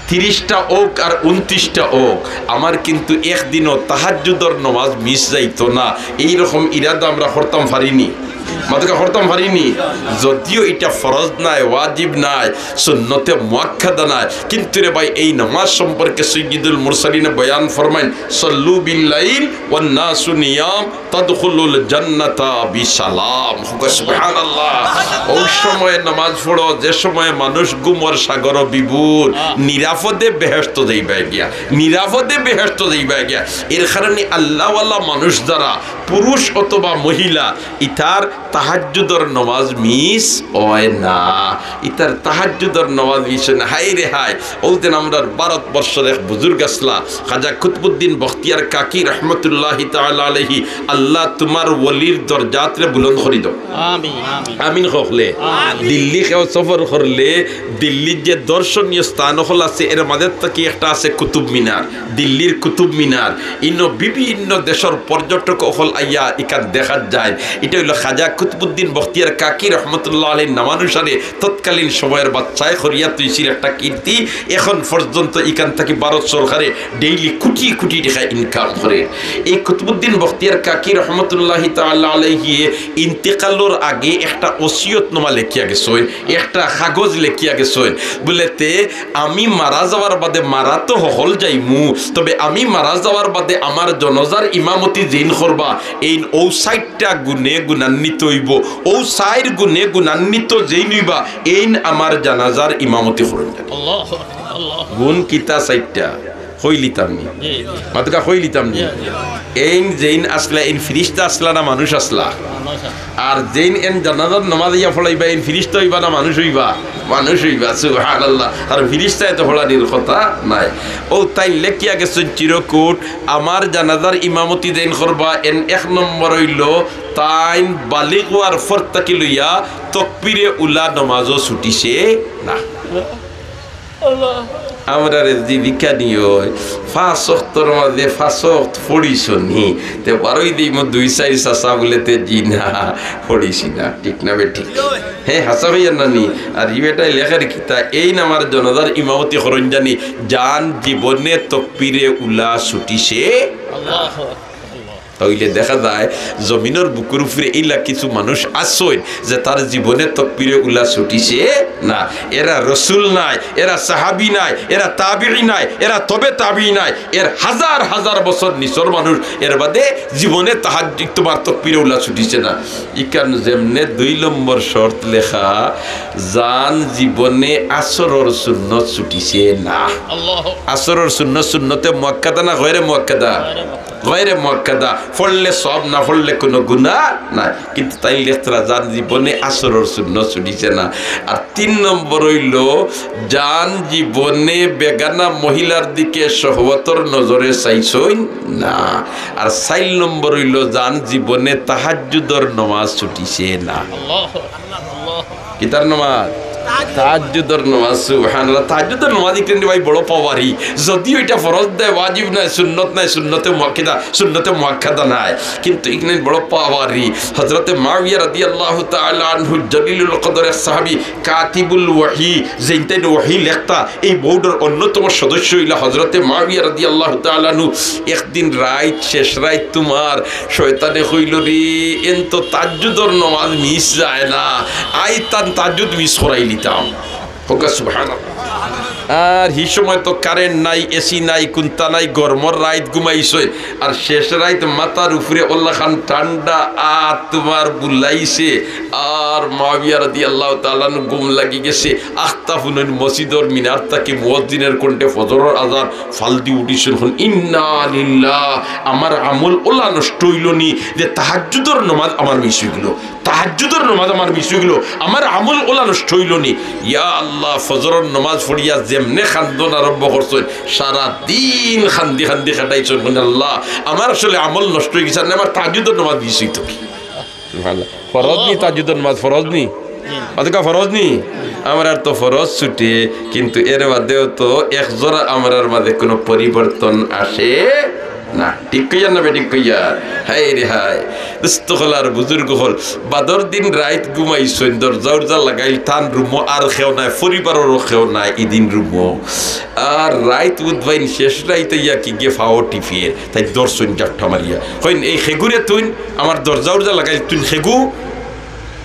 তিরিশটা অউক আর ঊনত্রিশটা অউক, আমার কিন্তু একদিনও তাহাজ্জুদর নমাজ মিস যাইতো না, এইরকম ইরাদা আমরা করতাম পারিনি। মাতকা করতাম পারিনি। যদিও ইটা ফরজ নায়, ওয়াজিব নায়, সুন্নতে মুআক্কাদা নায়, কিন্তু রে ভাই, এই নমাজ সম্পর্কে সাইয়্যিদুল মুরসালিনে বয়ান ফরমাইন, "সাল্লু বিল লাইল ওয়ান নাসু নিয়াম, তাদখুলুল জান্নাতা বিসালাম।" কউক্কা সুবহানাল্লাহ। অউ সময় নমাজ পড়ো, যে সময় মানুষ ঘুমর সাগরো বিভোর, নিরাপদে বেহেশতো যাইবায় গিয়া, নিরাপদে বেহেশতো যাইবায় গিয়া। এর কারণে আল্লাহওয়ালা মানুষ যারা, পুরুষ অথবা মহিলা, ইতার তাহাজ্জুদর নমাজ মিস অয় না, ইতার তাহাজ্জুদর নমাজ মিস অয় না। হায় রে হায়, অউ দিন আমরার ভারতবর্ষর এক বুজুর্গ আছলা, খাজা কুতবুদ্দিন বখতিয়ার কাকি রহমতুল্লাহি তাআলা আলাইহি, আল্লাহ তুমার ওলির দরজাতরে বুলন্দ করি দেও। আমিন, আমিন। আমিন কউকলে। আমিন। দিল্লি কেউ সফর করলে, দিল্লির যে দর্শনীয় স্থান অকল আছে, এর মাঝে থাকি একটা আছে কুতুব মিনার, দিল্লির কুতুব মিনার। ইনো বিভিন্ন দেশর পর্যটক অকল আইয়া ইখান দেখাত যায়। ইটা অইলো খাজা কুতবুদ্দিন বখতিয়ার কাকি রহমতুল্লাহ আলাইহির নামানুসারে তৎকালীন সময়র বাদশায় করিয়া থইছিল একটা কীর্তি, এখন পর্যন্ত ইখান থাকি ভারত সরকারে ডেইলি কোটি কোটি টেকা ইনকাম করে। এই কুতবুদ্দিন বখতিয়ার কাকি রহমতুল্লাহি তাআলা আলাইহি ইন্তেকালর আগে একটা ওসিয়তনামা লেখিয়া গেছইন, একটা কাগজ লেখিয়া গেছইন, বুলে তে আমি মারা যাওয়ার বাদে, মারা তো হকল যাইমু, তবে আমি মারা যাওয়ার বাদে আমার জনাজার ইমামতি যেইন করবা, এইন অউ চাইরটা গুণে গুণান্বিত অইবো, অউ চাইর গুণে গুণান্বিত যেইন অইবা, এইন আমার জানাজার ইমামতি করইন। আল্লাহু আকবার, আল্লাহু আকবার। গুণ কিতা চাইরটা? কইলিতাম নি? জি, জি। মাতকা কইলিতাম নি? জি, জি। এইন যেইন আছলা, এইন ফিরিস্তা আছলা না মানুষ আছলা? মানুষ আছলা। আর যেইন এইন জানাজার নমাজ ইয়া পড়াইবা, এইন ফিরিস্তা অইবা না মানুষ অইবা? মানুষ অইবা, সুবহানাল্লাহ। আর ফিরিস্তায় তো পড়ানির কথা নায়। অউ তাইন লেখিয়া গেছইন চিরকুট, আমার জানাজার ইমামতি যেইন করবা, এইন এক নম্বর অইলো, তাইন বালিগ অওয়ার পর থাকি লইয়া তকবিরে উলা নমাজও ছুটিছে না। আমরারে যুদি জিকানি অয়, পাঁচ ওয়াক্তর মাঝে পাঁচ ওয়াক্ত পড়িছো নি? তে বারই দিমু দুই চাইর চাচা বুলে তে জি না, পড়িছি না। ঠিক না বেঠিক? হে, হাছা কইয়ার না নি? আর ই বেটায় লেখের কিতা, এইন আমার জানাজার ইমামতি করইন জানি, যান জীবনে তকবিরে উলা ছুটিছে। আল্লাহু আকবার। তাইলে দেখা যায় জমিনর বুকুর উপরে ইলা কিছু মানুষ আছইন যে তার জীবনে তকবিরে উলা ছুটিছে না। এরা রসুল নায়, এরা সাহাবী নায়, এরা তাবিঈ নায়, এরা তবে তাবিঈ নায়, এর হাজার হাজার বছর নিছর মানুষ, এর বাদে জীবনে তাহাজ্জুদ তুমার তকবিরে উলা ছুটিছে না। ইখান যেমনে দুই নম্বর শর্ত লেখা, যান জীবনে আসরর সুন্নত ছুটিছে না। আল্লাহ। আসরর সুন্নত সুন্নতে মুআক্কাদা না গয়রে মুআক্কাদা? গয়রে মুআক্কাদা। গয়রে মুআক্কাদা। পড়লে সওয়াব, না পড়লে কুনু গুনাহ নাই। কিন্তু তাইন লেখরা যান জীবনে আসরর সুন্নত ছুটিছে না। আর তিন নম্বর অইলো, যান জীবনে বেগানা মহিলার দিকে শহওয়াতর নজরে চাইছইন না। আর চাইর নম্বর অইলো, যান জীবনে তাহাজ্জুদর নমাজ ছুটিছে না। আল্লাহ, আল্লাহ। কিতার নমাজ? তাহাজ্জুদর নমাজ, সুবহানাল্লাহ। তাহাজ্জুদর নমাজ ইখান ভাই বড় পাওয়ারি। যদিও ইটা ফরজ নায়, ওয়াজিব নায়, সুন্নত নায়, সুন্নতে মুআক্কাদা, সুন্নতে মুআক্কাদা নায়, কিন্তু ইখান বড় পাওয়ারি। হযরতে মুআবিয়া রাদিয়াল্লাহু তাআলা আনহু জলিলুল কদর এক সাহাবী, কাতিবুল ওহী, যেইন তাইন ওহী লেখতা, এই বোর্ডর অন্যতম সদস্য অইলা হযরতে মুআবিয়া রাদিয়াল্লাহু তাআলা আনহু। একদিন রাইত, শেষ রাইত তুমার, শয়তানে কইলো, "রে, এন তো তাহাজ্জুদর নমাজ মিস যায় না, আইজ তান তাহাজ্জুদ মিস করাইলিতাম।" কউক্কা সুবহানাল্লাহ। আর হি সময় তো কারেন্ট নাই, এসি নাই, কুন্তা নাই, গরমর রাইত ঘুমাইছইন। আর শেষ রাইত মাথার উপরে অলাখান ঠান্ডা আত তুমার বুলাইছে। আর মুআবিয়া রাদিয়াল্লাহু তাআলা আনহু ঘুম লাগি গেছে। আখতা হুনইন মসজিদর মিনার থাকি মুয়াজ্জিনর কণ্ঠে ফজরর আজান, ফালদি উঠিছইন, হুন, ইন্না লিল্লাহ, আমার আমল অলা নষ্ট অইলো নি যে তাহাজ্জুদর নমাজ আমার মিস অইগেলো। তাহাজ্জুদর নমাজ আমার মিস অইগেলো, আমার আমল অলা নষ্ট অইলো নি। ইয়া আল্লাহ, ফজরর নমাজ পড়িয়া যেমনে কান্দন আরম্ভ করছইন, সারা দিন কান্দি কান্দি কাটাইছইন। মানে, আল্লাহ, আমার আসলে আমল নষ্ট অইগেছে, আর না আমার তাহাজ্জুদর নমাজ মিস অইতো কি? সুবহানাল্লাহ। ফরজ নি তাহাজ্জুদর নমাজ, ফরজ নি? অতকা ফরজ নি? আমরার তো ফরজ ছুটে, কিন্তু এর বাদেও তো এক জোড়া আমরার মাঝে কোনো পরিবর্তন আসে না। ঠিক কইয়ার না বেঠিক কইয়ার? হায় রে হায়। দোস্ত অকল আর বুজুর্গ অকল, বাদর দিন রাইত ঘুমাইছইন, দরজা উরজা লাগাইল, তান রুমো আর কেউ নাই, পরিবাররও কেউ নাই ইদিন রুমো। আর রাইত উঠবাইন, শেষ রাইত আইয়া কিগে ফাও টিপিয়ে, তাইন ধরছইন জাপটা মারিয়া। কইন, এই খেগুরে তুইন, আমার দরজা উরজা লাগাইল, তুইন খেগু।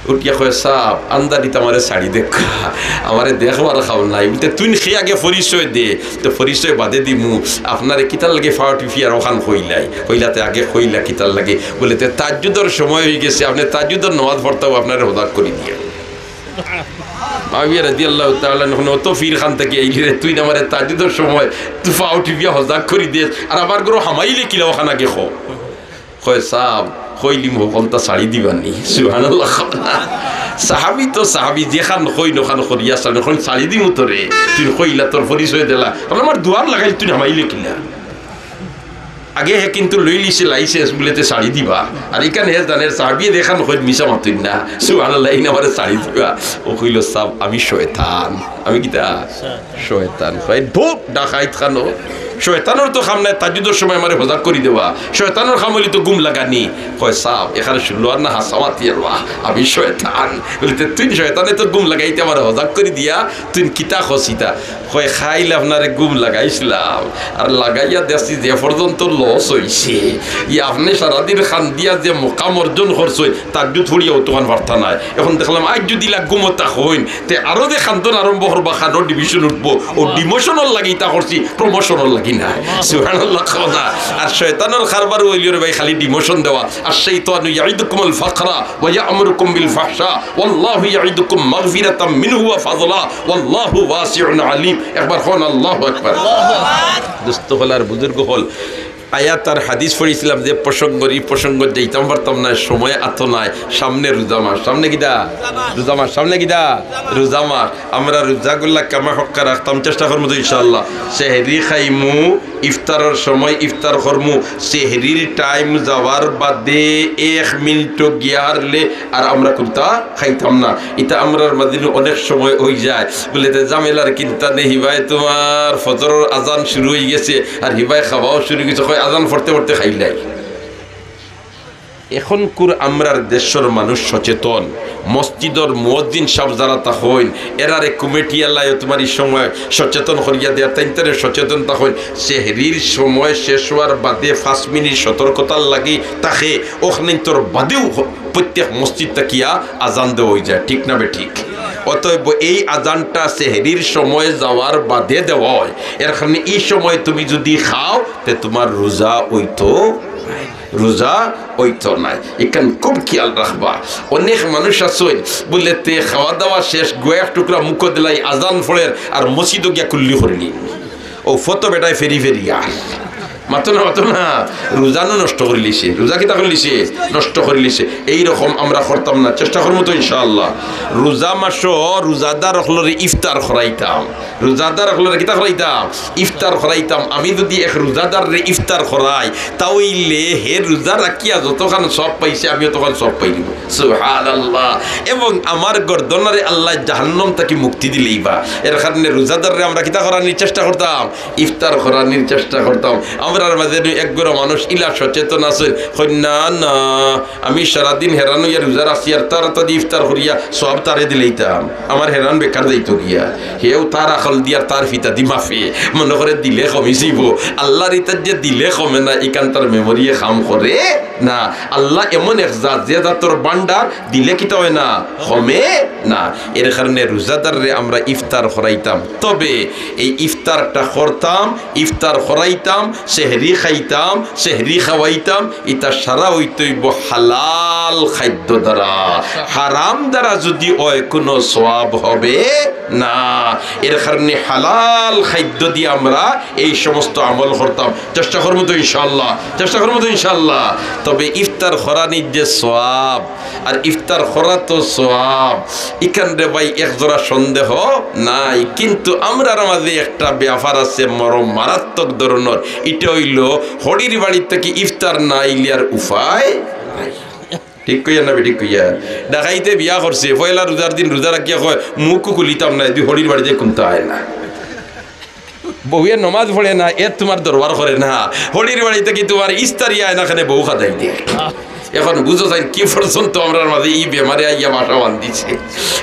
উঠিয়া কয়, "সাব, আন্দারিত আমারে ছাড়ি দেউক্কা, আমারে দেখবার কেউ নাই।" বুলতে, "তুইন খে আগে পরিচয় দে।" তো পরিচয় বাদে দিমু, আপনারে কিতার লাগি ফাও টিপিয়ার অখান কইলাই। কইলা তে আগে কইলা কিতার লাগি। বুলে, "তে তাহাজ্জুদর সময় অইগেছে, আপনে তাহাজ্জুদর নমাজ পড়তাউ, আপনারে হজাগ করি দিয়া।" মুআবিয়া রাদিয়াল্লাহু তাআলা আনহু অত ফির খান থাকি আইলি রে, তুইন আমারে তাহাজ্জুদর সময় তুই ফাও টিপিয়া হজাগ করি দেস, আর আমার ঘরো হামাইলে কিলা অখান আগে ক। কয়, "সাব, কইলিমু হকলতা ছাড়ি দিবা নি?" সুবহানাল্লাহ। সাহাবি তো সাহাবি, যেখান কইন অখান করিয়া ছাড়ি, কইন, "ছাড়ি দিমু তোরে, তুই কইলা, তোর পরিচয় দিলা, আমার দুয়ার লাগাইল, তুই হামাইলে কিলা?" আগে হে কিন্তু লইলিছে লাইসেন্স, বুলে তে ছাড়ি দিবা। আর ইখান হে জানের সাহাবিয়ে যেখান কইন মিছা মাতইন না। সুবহানাল্লাহ, ইন আমারে ছাড়ি দিবা। ও কইল, "সাব, আমি শয়তান।" আমি কিতা? শয়তান। কয়, "ধুর, ডাকাইত খানো। শয়তানর তো কাম নাই তাহাজ্জুদর সময় আমারে হজাগ করি দেওয়া। শয়তানর কাম অইলে তো ঘুম লাগানি।" কয়, "সাব, এখানে শুনলো আর না হাসামাতি আর বা, আমি শয়তান।" বুলে, "তে তুই শয়তানে তো ঘুম লাগাইতে আমারে হজাগ করি দিয়া, তুই কিতা খসিতা?" কয়, "খাইল আপনারে ঘুম লাগাইছিলাম, আর লাগাইয়া দেখছি যে পর্যন্ত লস অইছে, ই আপনে সারাদিন কান্দিয়া যে মোকাম অর্জন করছইন, তাহাজ্জুদ পড়িয়া অতখান পারতা নায়। এখন দেখলাম আইজ যদি ইলা ঘুমো থাকইন, তে আরো যে কান্দন আরম্ভ করবা, কানর ডিভিশন উঠবো, ও ডিমোশনর লাগি ইতা করছি, প্রমোশনর লাগি নায়।" সুবহানাল্লাহ কও না। আর শয়তানর কারবার অইলো রে ভাই, খালি ডিমোশন দেওয়া। "আশ-শাইতানু ইয়াইদুকুমুল ফাকরা ওয়া ইয়া'মুরুকুম বিল ফাহশা, ওয়াল্লাহু ইয়াইদুকুম মাগফিরাতাম মিনহু ওয়া ফাদলা, ওয়াল্লাহু ওয়াসিউন আলিম।" একবার কন, "আল্লাহু আকবার।" দোস্ত অকল আর বুজুর্গ অকল, আয়াত আর হাদিস পড়ছিলাম যে প্রসঙ্গ, ই প্রসঙ্গ যাইতাম পারতাম না, সময় আতো নাই। সামনে রোজা মাস, সামনে কিতা? রোজা মাস, সামনে কিতা? রোজা মাস। আমরা রোজাগুলা কামা হক্কা রাখতাম, চেষ্টা করমু তো ইনশাআল্লাহ। সেহরি খাইমু, ইফতারর সময় ইফতার করমু, সেহরির টাইম যাওয়ার বাদে এক মিনিটও গিয়া হারলে আর আমরা কুন্তা খাইতাম না। ইতা আমরার মাঝে অনেক সময় অইযায়, বুলে, "তে ঝামেলার কিন্তা নেই, হিবায় তুমার ফজরর আজান শুরু অইগেছে, আর হিবায় খাওয়াও শুরু অইগেছে, কয় আজান পড়তে পড়তে খাইলাই।" এখনকুর আমরার দেশর মানুষ সচেতন, মসজিদর মুয়াজ্জিন সাব যারা থাকইন, এরারে কমিটি আলায় তুমার ই সময় সচেতন করিয়া দেয়া, তাইন তারে সচেতন থাকইন। সেহরির সময় শেষ অওয়ার বাদে পাঁচ মিনিট সতর্কতার লাগি থাকে, অখানইন্তর বাদেও হ-, প্রত্যেক মসজিদ থাকিয়া আজান দেওয়া অইযায়, ঠিক না বেঠিক? অতএব এই আজানটা সেহরির সময় যাওয়ার বাদে দেওয়া অয়, এর কারণে ই সময় তুমি যদি খাও, তে তুমার রোজা অইতো, রোজা অইতো নায়। ইখান খুব খেয়াল রাখবা। অনেক মানুষ আছইন, বুলে, তে খাওয়া দাওয়া শেষ, গুয়া এক টুকরা মুখো দিলাই, আজান পড়ের, আর মসজিদো গিয়া কুল্লি করিলি। ও ফত বেটায় ফেরি ফেরি আর মাতো না, মাতো না। রোজা নু নষ্ট করিলিছে। রোজা কিতা করিলিছে? নষ্ট করিলিছে। এই রকম আমরা করতাম না, চেষ্টা করমু তো ইনশাআল্লাহ। রোজা মাসো রোজাদার অকলরে ইফতার করাইতাম, রোজাদার অকলরে কিতা করাইতাম? ইফতার করাইতাম। আমি যদি এক রোজাদাররে ইফতার করাই, তাইলে হে রোজা রাখিয়া যতখান সওয়াব পাইছে, আমি অতখান সওয়াব পাইলিমু। সুবহানাল্লাহ। এবং আমার গর্দনরে আল্লায় জাহান্নাম থাকি মুক্তি দিলাইবা। এর কারণে রোজাদাররে আমরা কিতা করানির চেষ্টা করতাম? ইফতার করানির চেষ্টা করতাম। আমরা আমরার মাঝে নু এক গুরা মানুষ ইলা সচেতন আছইন, কইন না, না, আমি সারাদিন হেরান অইয়া রোজা রাখছি, আর তাড়াতাড়ি ইফতার করিয়া সওয়াব তারে দিলাইতাম, আমার হেরান বেকার যাইতো গিয়া। হেউ তার আকল দি আর তার ফিতা দি মাপে, মনো করে দিলে কমি যাইবো। আল্লার ইতাত যে দিলে কমে না, ইখান তার memory-এ কাম করে না। আল্লা এমন এক জাত, যে জাতর ভান্ডার, দিলে কিতা অয় না, কমে না। এর কারণে রোজাদাররে আমরা ইফতার করাইতাম, তবে এই ইফতারটা করতাম, ইফতার করাইতাম, সেহরি খাইতাম, সেহরি খাওয়াইতাম, ইতা সারা অইতো অইবো হালাল খাদ্য দ্বারা। হারাম দ্বারা যুদি অয়, কুনু সওয়াব হবে না। এর কারণে হালাল খাদ্য দি আমরা এই সমস্ত আমল করতাম। চেষ্টা করমু তো ইনশাআল্লাহ, চেষ্টা করমু তো ইনশাআল্লাহ। তবে ইফতার করানির যে সওয়াব, আর ইফতার করা তো সওয়াব, ইখান রে ভাই এক জোড়া সন্দেহ নাই। কিন্তু আমরার মাঝে একটা ব্যাপার আছে, মরম মারাত্মক ধরনর। ইটা অইলো, হড়ির বাড়ি থাকি ইফতার না আইলে আর উপায় নাই। ঠিক কইয়া না বেঠিক কইয়া? ডাকাইতে বিয়া করছে, পয়লা রোজার দিন রোজা রাখিয়া কয়, "মুখও খুলিতাম না, এদি হড়ির বাড়িত কুন্তা আয় না।" বউয়ে নমাজ পড়ে না, এ তুমার দরবার করে না। হড়ির বাড়ি থাকি তুমার ইস্তারি আয় না, কেনে বউ খাদাই দে। এখন বুঝো যাইন কি পর্যন্ত আমরার মাঝে ই বেমারে আইয়া বাসা বান্ধিছে।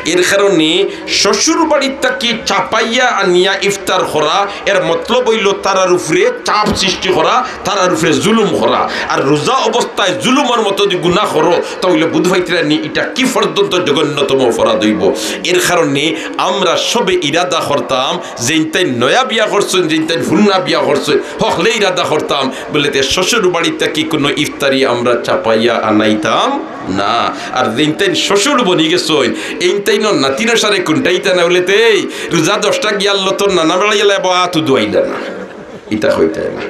এর কারণে শ্বশুর বাড়ি থাকি চাপাইয়া আনিয়া ইফতার করা, এর মতলব অইলো তারার উপরে চাপ সৃষ্টি করা, তারার উপরে জুলুম করা। আর রোজা অবস্থায় জুলুমর মতো যদি গুনা করো, তাইলে বুঝ পাইতরায় নি ইটা কি পর্যন্ত জঘন্যতম অপরাধ অইবো। এর কারণে আমরা সবে ইরাদা করতাম, যেইনতাইন নয়া বিয়া করছইন, যেইনতাইন হুরনা বিয়া করছইন, হকলে ইরাদা করতাম, বুলে তে শ্বশুর বাড়ি থাকি কুনু ইফতারি আমরা চাপাইয়া আনাইতাম না। আর যেইনতাইন শ্বশুর বনি গেছইন, এইনতাইনর নাতিনর সারে কুন্টাইতা না, বুলে তে এই রোজা দশটা গিয়ার লতর নানা বেড়াইয়া লাইবো, আত উদুয়াইলা না। ইতা কইতায় না,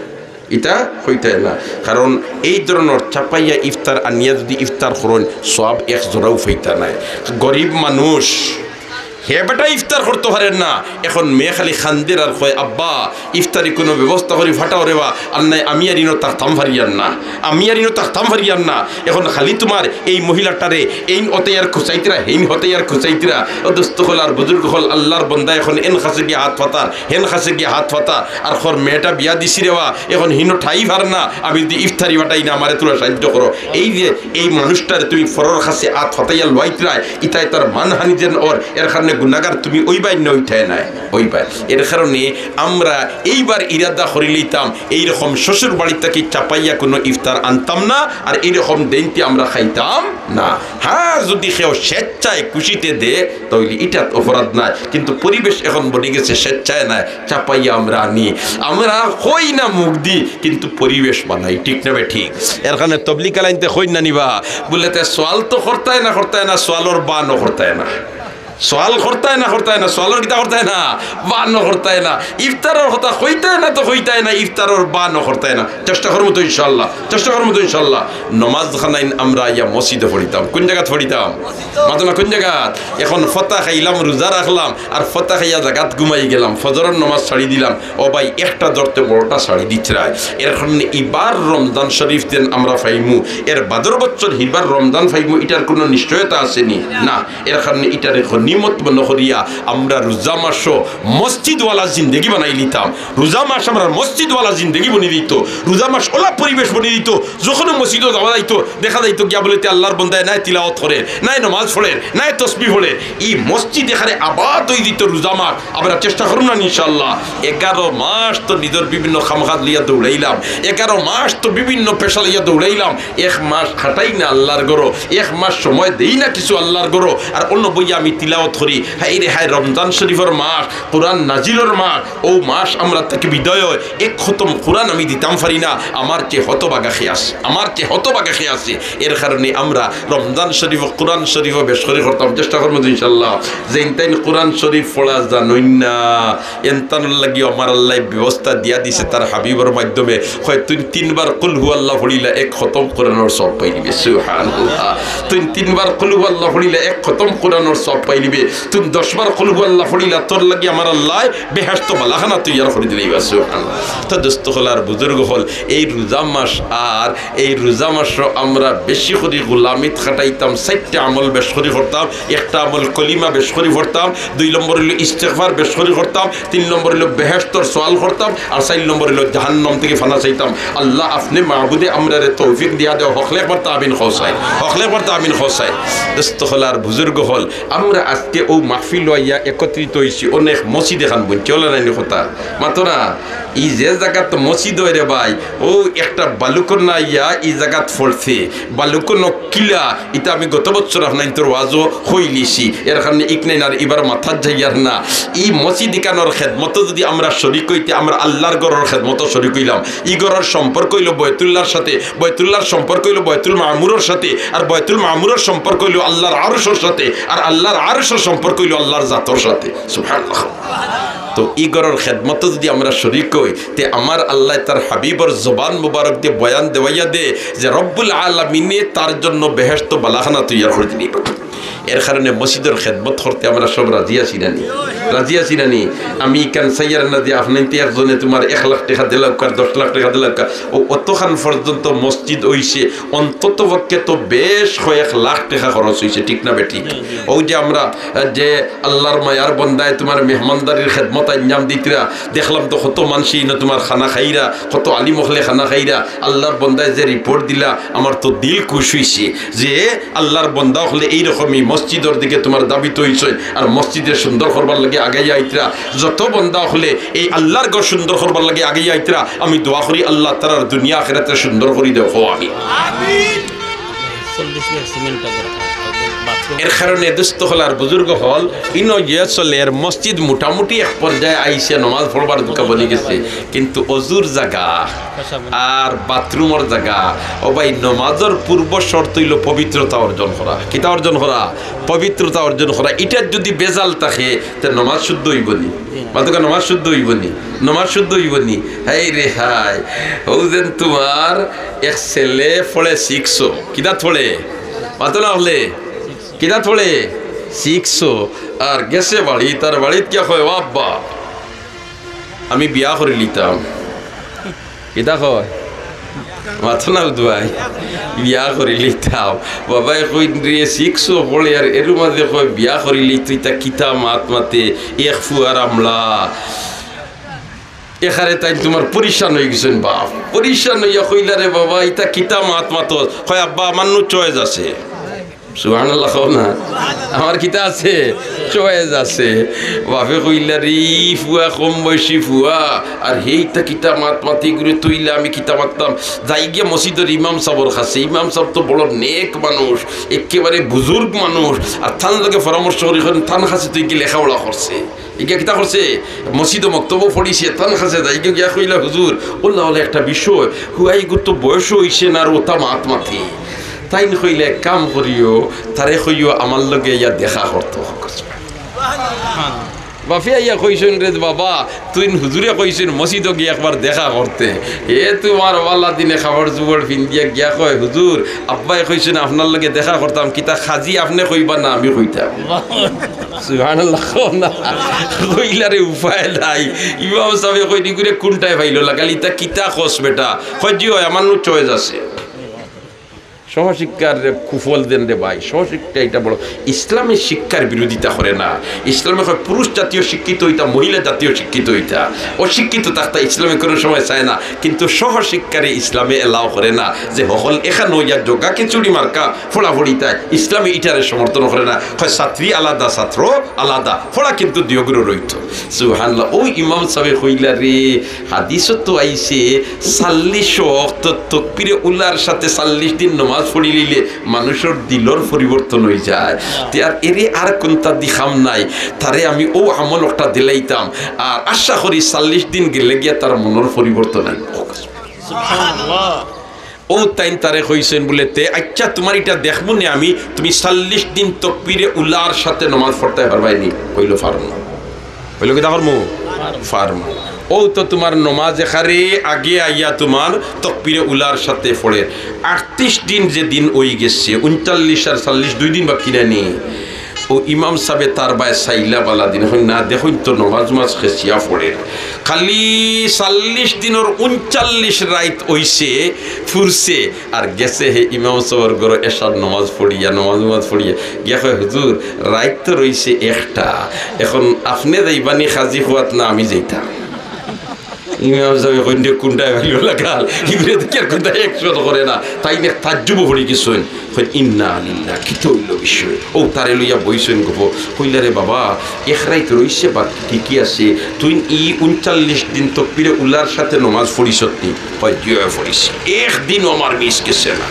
ইতা কইতায় না। কারণ এই ধরনর চাপাইয়া ইফতার আনিয়া যদি ইফতার করইন, সওয়াব এক জোড়াও পাইতা নায়। গরিব মানুষ, হে বেটা ইফতার করতো পারের না। এখন মেয়ে খালি কান্দের আর কয়, "আব্বা, ইফতারি কুনু ব্যবস্থা করি ফাটাও রে বা, আর নায় আমি আর ইনো থাকতাম পারিয়ার না, আমি আর ইনো থাকতাম পারিয়ার না।" এখন খালি তুমার এই মহিলাটারে এইন অতাইয়ার খুচাইতরা, হেইন অতাইয়ার খুচাইতরা। ও দোস্ত অকল আর বুজুর্গ অকল, আল্লার বন্দা এখন এন কাছে গিয়া আত পাতার, হেন কাছে গিয়া আত পাতার, আর কর মেয়েটা বিয়া দিছি রে বা, এখন হিনো ঠাই পার না, আমি যদি ইফতারি ফাটাই না, আমারে তুরা সাহায্য করো। এই যে এই মানুষটারে তুমি পরর কাছে আত পাতাইয়া লওয়াইতরায়, ইতায় তার মানহানি যেন অর, এর কারণে গুনাগার তুমি অইবায় না অইতায় নায়, অইবায়। এর কারণে আমরা এইবার ইরাদা করিলিতাম, এইরকম শ্বশুর বাড়ি থাকি চাপাইয়া কুনু ইফতার আনতাম না, আর এইরকম দেইনতে আমরা খাইতাম না। হ্যাঁ, যদি কেউ স্বেচ্ছায় খুশিতে দে, তাইলে ইটাত অপরাধ নাই, কিন্তু পরিবেশ এখন বনি গেছে স্বেচ্ছায় নায়, চাপাইয়া আমরা আনি। আমরা কই না মুখ দি, কিন্তু পরিবেশ বানাই, ঠিক না বেঠিক? এর কারণে তবলিগ আলাইনতে কইন না নি বা, বুলে তে সওয়াল তো করতায় না, করতায় না, সওয়ালর বানও করতায় না। সওয়াল করতায় না, করতায় না, সওয়ালর কিতা করতায় না, বানও করতায় না। ইফতারর কথা কইতায় না তো কইতায় না, ইফতারর বানও করতায় না। চেষ্টা করমু তো ইনশাআল্লাহ, চেষ্টা করমু তো ইনশাআল্লাহ। নমাজ খানাইন আমরা আইয়া মসজিদো পড়িতাম। কুন জাগাত পড়িতাম? মাতো না, কুন জাগাত? এখন ফতা খাইলাম, রোজা রাখলাম, আর ফতা খাইয়া জাগাত ঘুমাই গেলাম, ফজরর নমাজ ছাড়ি দিলাম। ও ভাই, একটা ধরতে বড়টা ছাড়ি দিতরায়। এর কারণে ইবার রমজান শরীফ যেন আমরা পাইমু, এর বাদর বছর হিবার রমজান পাইমু, ইটার কুনু নিশ্চয়তা আছে নি? না। এর কারণে ইটারে গনিমত মনো করিয়া আমরা রোজা মাসও মসজিদওয়ালা জিন্দেগি বানাইলিতাম। রোজা মাস আমরার মসজিদওয়ালা জিন্দেগি বনি দিত, রোজা মাস অলা পরিবেশ বনি দিত। যখনও মসজিদো যাওয়া যাইতো, দেখা যাইতো গিয়া বুলে তে আল্লার বন্দায় নায় তিলাওয়াত করের, নায় নমাজ পড়ের, নায় তসবি পড়ের। ই মসজিদ এখানে আবাদ অই দিত রোজা মাস। আমরা চেষ্টা করমু না ইনশাআল্লাহ। এগারো মাস তো নিজর বিভিন্ন কামকাজ লইয়া দৌড়াইলাম, এগারো মাস তো বিভিন্ন পেশা লইয়া দৌড়াইলাম, এক মাস খাটাই না আল্লার ঘরো, এক মাস সময় দেই না কিছু আল্লার ঘরো, আর অন্য বইয়া আমি তিলাওয়াত করি। হায় রে হায়, রমজান শরীফর মাস, কোরআন নাজিলর মাস, ও মাস আমরা থাকি বিদায় হয়, এক খতম কোরআন আমি দিতাম পারি না, আমার চেয়ে হতভাগা কে আছে, আমার চেয়ে হতভাগা কে আছে। এর কারণে আমরা রমজান শরীফ, কোরআন শরীফও বেশ করি করতাম, চেষ্টা করমু তো ইনশাআল্লাহ। যেইনতাইন কোরআন শরীফ পড়া জানইন না, এনতানর লাগি আমার আল্লায় ব্যবস্থা দিয়া দিছে তার হাবিবর মাধ্যমে। কয়, "তুই তিনবার কুল হু আল্লাহ পড়িলা, এক খতম কোরআনর সওয়াব পাইলিবে।" সুবহানাল্লাহ। "তুই তিনবার কুল হু আল্লাহ পড়িলা, এক খতম কোরআনর সওয়াব পাইলিবে।" দিবে। তুমি দশ বার কুল হু আল্লাহ পড়িলা, তোর লাগি আমার আল্লায় বেহেশত বালাখানা তৈয়ার করি দিলাইবা। সুবহানাল্লাহ। তো দোস্ত অকল আর বুজুর্গ অকল, এই রোজা মাস আর এই রোজা মাসো আমরা বেশি করি গুলামিত খাটাইতাম, চাইরটা আমল বেশ করি করতাম। একটা আমল কলিমা বেশ করি পড়তাম, দুই নম্বর অইলো ইস্তেগফার বেশ করি করতাম, তিন নম্বর অইলো বেহেশতর সওয়াল করতাম, আর চাইর নম্বর অইলো জাহান্নাম থাকি ফানা চাইতাম। আল্লাহ, আপনে মাবুদে আমরারে তৌফিক দিয়া দেও। হকলে একবার তা আমিন কও চাই, হকলে একবার তা আমিন কও চাই। দোস্ত অকল আর বুজুর্গ অকল, আমরা আজকে অউ মাহফিলো আইয়া একত্রিত অইছি, অনেক মসজিদ এখান বনছে, অলা নায়নি কথা? মাতো না, ই যে জাগাত মসজিদ অয় রে ভাই, অউ একটা বালুকণা আইয়া ই জাগাত পড়ছে, বালুকণা কিলা, ইতা আমি গত বছর আপনাইনতর ওয়াজো কইলিছি, এর কারণে ইকনাইন আর ইবার মাথাত যাইয়ার না। ই মসজিদ ইখানর খেদমতো যুদি আমরা শরিক অইতে, আমরা আল্লার ঘরর খেদমতো শরিক অইলাম। ই ঘরর সম্পর্ক অইলো বয়তুল্লার সাথে, বয়তুল্লার সম্পর্ক অইলো বয়তুল মামুরর সাথে, আর বয়তুল মামুরর সম্পর্ক অইলো আল্লার আরশর সাথে, আর আল্লার আরশর সম্পর্ক অইলো আল্লার জাতর সাথে। সুবহানাল্লাহ। তো ই ঘরর খেদমতো যুদি আমরা শরিক অই, তে আমার আল্লায় তার হাবিবর জবান মুবারক দিয়া বয়ান দেওয়াইয়া দে যে রব্বুল আলামিনে তার জন্য বেহেশত বালাখানা তৈয়ার করি দিলাইবা। এর কারণে মসজিদর খেদমত করতে আমরা সব রাজি আছি না নি? রাজি আছি না নি? আমি ইখান চাইয়ার না যে আপনাইনতে একজনে তুমার এক লাখ টেকা দিলাউক্কা, দশ লাখ টেকা দিলাউক্কা, অউ অতখান পর্যন্ত মসজিদ অইছে, অন্তত পক্ষে তো বেশ কয়েক লাখ টেকা খরচ অইছে, ঠিক না বেঠিক? অউ যে আমরা, আহ, যে আল্লার মায়ার বন্দায় তুমার মেহমানদারির খেদমত আঞ্জাম দিতরা, দেখলাম তো কত মানষে ইনো তুমার খানা খাইরা, কত আলিম অকলে খানা খাইরা, আল্লার বন্দায় যে রিপোর্ট দিলা, আমার তো দিল খুশ অইছে যে আল্লার বন্দা অকলে এইরকমই মসজিদর দিকে তুমার ধাবিত অইছইন, আর মসজিদরে সুন্দর করবার লাগি আগাইয়া আইতরা। যত বন্দা অকলে এই আল্লার ঘর সুন্দর করবার লাগি আগাইয়া আইতরা, আমি দোয়া করি আল্লাহ তারার দুনিয়া আখেরাতরে সুন্দর করি দেও, কও আমিন। চল্লিশ ব্যাগ সিমেন্ট দরকার, বাথরুম। এর কারণে দোস্ত অকল আর বুজুর্গ অকল, ইনো যে চলের মসজিদ মোটামুটি এক পর্যায়ে আইছে, নমাজ পড়বার দুকা বনি গেছে, কিন্তু অজুর জাগা আর বাথরুমর জাগা, ও ভাই, নমাজর পূর্ব শর্ত অইলো পবিত্রতা অর্জন করা। কিতা অর্জন করা? পবিত্রতা অর্জন করা। ইটার যুদি বেজাল থাকে, তে নমাজ শুদ্ধ অইবো নি? মাতোক্কা, নমাজ শুদ্ধ অইবো নি? নমাজ শুদ্ধ অইবো নি? হায় রে হায়, অউ যেন তুমার এক ছেলে পড়ে সিক্সো। কিতাত পড়ে? মাতো না অকলে? কিতাত পড়ে? সিক্সো। আর গেছে বাড়িত, তার বাড়িত গিয়া কয়, "ও আব্বা, আমি বিয়া করিলিতাম।" কিতা কয়? মাতো না উদু ভাই, বিয়া করিলিতাম। বাবায় কইন রে, সিক্সো পড়ে আর এর মাঝে কয় বিয়া করিলিতাম, ইতা কিতা মাত মাতে, এক ফুয়ার আমলা। এখানে তাইন তুমার পরিশান অইগেছইন বাপ। পরিশান অইয়া কইলা, "রে বাবা, ইতা কিতা মাত মাতো?" কয়, "আব্বা, আমার নু চয়েস আছে।" সুবহানাল্লাহ কও না। আমার কিতা আছে? চয়েস আছে। বাপে কইলা, "রে, ই ফুয়া কম বয়সী ফুয়া, আর হেইতা কিতা মাত মাতে, ইগুরে থইলে আমি কিতা মাততাম?" যাই গিয়া মসজিদর ইমাম সাবর কাছে। ইমাম সাব তো বড় নেক মানুষ, একেবারে বুজুর্গ মানুষ, আর তান লগে পরামর্শ করি, কইন, তান কাছে তো ইগিয়ে লেখাপড়া করছে। ইগিয়ে কিতা করছে? মসজিদো মক্তবো পড়িছে, তান কাছে যাই গিয়া কইলা, "হুজুর, অলা অলা একটা বিষয়, হুয়াইগুর তো বয়স অইছে না, আর অতা মাত মাতে।" তাইন কইলা, "এক কাম করিও, তারে কইও আমার লগে আইয়া দেখা করতো।" বাপে আইয়া কইছইন, "রে বাবা, তুইন হুজুরে কইছইন মসজিদো গিয়া একবার দেখা করতে।" এ তুমার অলা দিনে কাপড় চুপড় ফিন্দিয়া গিয়া কয়, "হুজুর, আব্বায় কইছইন আপনার লগে দেখা করতাম, কিতা কাজি আপনে কইবা না আমি কইতাম?" সুবহানাল্লাহ কও না। কইলা রে উপায় নাই। ইমাম সাবে কইন, "ইগুরে কুনটায় পাইলো লাগালি, ইতা কিতা কস বেটা?" কয়, "জি অয়, আমার নু চয়েস আছে।" সহশিক্ষার রে কুফল দেন রে ভাই, সহশিক্ষা ইটা বড়। ইসলামে শিক্ষার বিরোধিতা করে না। ইসলামে কয় পুরুষ জাতীয় শিক্ষিত অইতা, মহিলা জাতীয় শিক্ষিত অইতা। অশিক্ষিত থাকতা ইসলামে কুনু সময় চায় না, কিন্তু সহশিক্ষারে ইসলামে allow করে না যে হকল এখানো ইয়া জগা খিচুড়ি মার্কা পড়াপড়ি তাই। ইসলামে ইটারে সমর্থন করে না। কয় ছাত্রী আলাদা, ছাত্র আলাদা, পড়া কিন্তু দুইওগুরে রইতো। সুবহানাল্লাহ। অউ ইমাম সাবে কইলা রে, হাদিসো তো আইছে, চাল্লিশ ওয়াক্ত তকবিরে উলার সাথে চাল্লিশ দিন নমাজ পড়িলিলে মানুষর দিলর পরিবর্তন অইযায়। তে আর এরে আর কুনতা দি কাম নাই, তারে আমি অউ আমল একটা দিলাইতাম, আর আশা করি চাল্লিশ দিন গেলে গিয়া তার মনর পরিবর্তন অইবো। সুবহানাল্লাহ। অউ তাইন তারে কইছইন বুলে, "তে আইচ্ছা, তুমার ইটা দেখমু নে আমি, তুমি চাল্লিশ দিন তকবিরে উলার সাথে নমাজ পড়তায় পারবায় নি?" কইলো, "পারমু।" কইলো, "কিতা করমু?" "পারমু।" অউ তো তুমার নমাজ এখারে আগে আইয়া তুমার তকবিরে উলার সাথে পড়ের। আটত্রিশ দিন যে দিন অইগেছে, ঊনচল্লিশ আর চাল্লিশ দুই দিন বাকি না নি? ও ইমাম সাবে তার বায় চাইলা বালা দিন, কইন না, দেখইন তো নমাজ মাজ খেসিয়া পড়ের। খালি চাল্লিশ দিনর ঊনচল্লিশ রাইত অইছে, ফুরছে, আর গেছে হে ইমাম সাবর ঘরো এশার নমাজ পড়িয়া, নমাজ নমাজ পড়িয়া। গিয়া কয়, "হুজুর, রাইত তো রইছে একটা, এখন আপনে যাইবানি কাজি খুয়াত না আমি যাইতাম?" ইমাম সাবে কইন, "রে, কুনটায় ভাইলো লাগাল, ইগুরে দেখিয়ার কুনটায় action করে না।" তাইন এক তাজ্জুবো পড়ি গেছইন। কইন, "ইন্না লিল্লাহ, কিতা অইলো বিষয়?" ও তারে লইয়া বইছইন গফ। কইলা, "রে বাবা, এক রাইত রইছে বাকি, ঠিকই আছে, তুই ই ঊনচল্লিশ দিন তকবিরে উলার সাথে নমাজ পড়িছত নি?" কয়, "জি অয় পড়িছি, একদিনও আমার মিস গেছে না,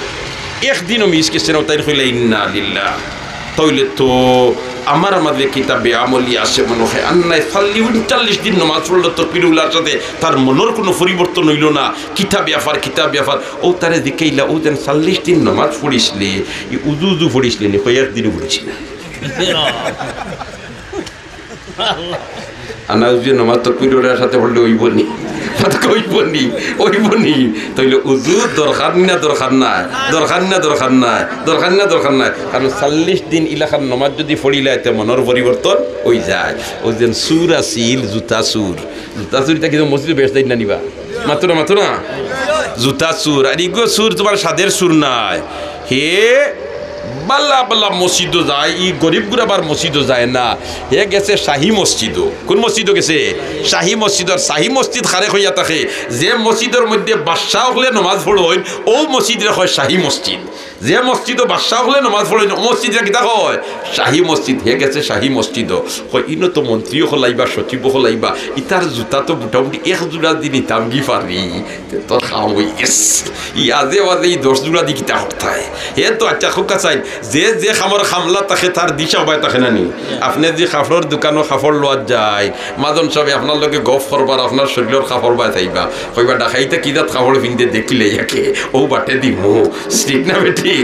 একদিনও মিস গেছে না।" তাইন কইলা, "ইন্না লিল্লাহ।" তাইলে তো আমার মাঝে কিতা বেআমলি আছে মনে হয়। আর নাই, খালি ঊনচল্লিশ দিন নমাজ পড়লো তকবিরে উলার সাথে, তার মনর কুনু পরিবর্তন অইলো না। কিতা ব্যাপার, কিতা ব্যাপার? ও তারে জিকাইলা, "ও যেন চল্লিশ দিন নমাজ পড়িছলে, ই উজু উজু পড়িছলে নি?" কয়, "একদিনও পড়িছি না।" আনা উজু নমাজ তকবিরে উলার সাথে পড়লে অইবো নি? মাত কইবো নি? অইবো নি? তাইলে উজু দরকার নি না দরকার নাই? দরকার নি না দরকার নাই? দরকার নি না দরকার নাই? কারণ চল্লিশ দিন ইলাখান নমাজ যুদি পড়িলায়, তে মনর পরিবর্তন অইযায়। ও যেন চুর আছিল, জুতা চুর। জুতা চুর ইতা কিন্তু মসজিদো বেশ যাইন না নি বা? মাতো না, মাতো না। জুতা চুর। আর ইগু চুর তুমার সাদের চুর নায়। হে বালা বালা মসজিদো যায়, ই গরিব গুরাবার মসজিদো যায় না। হে গেছে শাহী মসজিদো। কুন মসজিদো গেছে? শাহী মসজিদো। আর শাহী মসজিদ কারে কইয়া থাকে? যে মসজিদর মধ্যে বাদশা অকলে নমাজ পড়ইন, অউ মসজিদরে কয় শাহী মসজিদ। যে মসজিদো বাদশা অকলে নমাজ পড়ইন, অউ মসজিদরে কিতা কয়? শাহী মসজিদ। হে গেছে শাহী মসজিদো। কয়, "ইনো তো মন্ত্রী অকল আইবা, সচিব অকল আইবা, ইতার জুতা তো মোটামুটি এক জোড়া দি নিতাম গি পারি।" তে তোর কাম অইগেছে। ই আজে বাজে ই দশ জোড়া দি কিতা করতায়? হে তো আচ্ছা, খুব কাছাই, যে যে কামর কামলা থাকে, তার দিশা উপায় থাকে না নি? আপনে যে কাপড়র দোকানো কাপড় লওয়াত যায়, মাজন সাবে আপনার লগে গফ করবার, আপনার শরীলর কাপড় বায় চাইবা, কইবা, "ডাকাইতে কি জাত কাপড় পিন্দে দেখিলে ইয়াকে, অউ বাটে দিমু।" ঠিক না বেঠিক?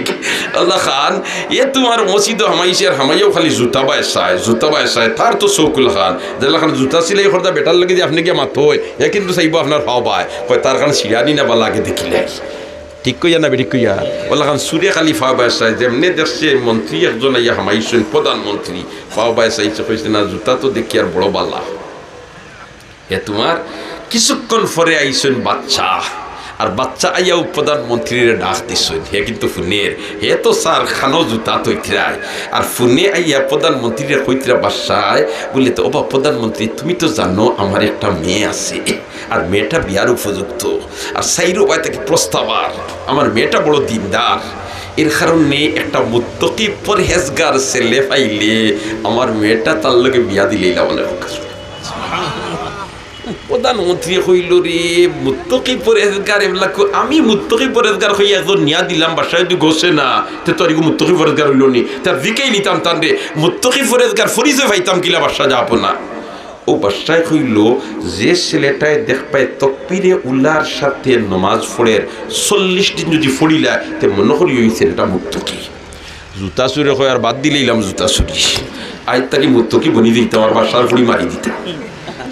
অলাখান, এ তুমার মসজিদো হামাইছে, আর হামাইয়াও খালি জুতা বায় চায়, জুতা বায় চায়, তার তো চউখ অলাখান। যেলাখান জুতা সিলাই করতা বেটার লগে যে আপনে গিয়া মাতইন, হে কিন্তু চাইবো আপনার পাও বায়, কয়, "তার খান ছিড়া নি না বালা আগে দেখিলাই।" ঠিক কইয়ার না বেঠিক কইয়ার? অলাখান চুরে খালি পাও বায় চায়, যেমনে দেখছে মন্ত্রী একজন আইয়া হামাইছইন, প্রধানমন্ত্রী, পাও বায় চাইছে, কইছে, "না, জুতা তো দেখিয়ার বড় বালা।" হে তুমার কিছুক্ষণ পরে আইছইন বাদশা, আর বাদশা আইয়াও প্রধানমন্ত্রীরে ডাক দিছইন, হে কিন্তু হুনের, হে তো স্যার খানো জুতা থইতরায়, আর হুনে আইয়া প্রধানমন্ত্রীরে কইতরা বাদশায়, বুলে, "তো ওবা প্রধানমন্ত্রী, তুমি তো জানো আমার একটা মেয়ে আছে, আর মেয়েটা বিয়ার উপযুক্ত, আর চাইরো বায় থাকি প্রস্তাব, আর আমার মেয়েটা বড় দিনদার, এর কারণে একটা মুত্তকি পরহেজগার ছেলে পাইলে আমার মেয়েটা তার লগে বিয়া দিলাইলাম অনেক।" প্রধানমন্ত্রী কইল, "রে, মুত্তকি পরহেজগার এবলা কো-, আমি মুত্তকি পরহেজগার কই একজন নিয়া দিলাম, বাদশা যদি গোছে না, তে তো আর ইগু মুত্তকি পরহেজগার অইল নি? তার দিকেই নিতাম তান রে, মুত্তকি পরহেজগার পরিচয় পাইতাম কিলা বাদশা যাব না?" ও বাদশায় কইল, "যে ছেলেটায় দেখবায় তকবিরে উলার সাথে নমাজ পড়ের, চল্লিশ দিন যদি পড়িলা, তে মনে করি ওই ছেলেটা মুত্তকি।" জুতা চুরে কয়, "আর বাদ দিলাইলাম জুতা চুরি, আইজ থাকি মুত্তকি বনি দিতাম, আর বাদশার ফুড়ি মারি দিতাম।"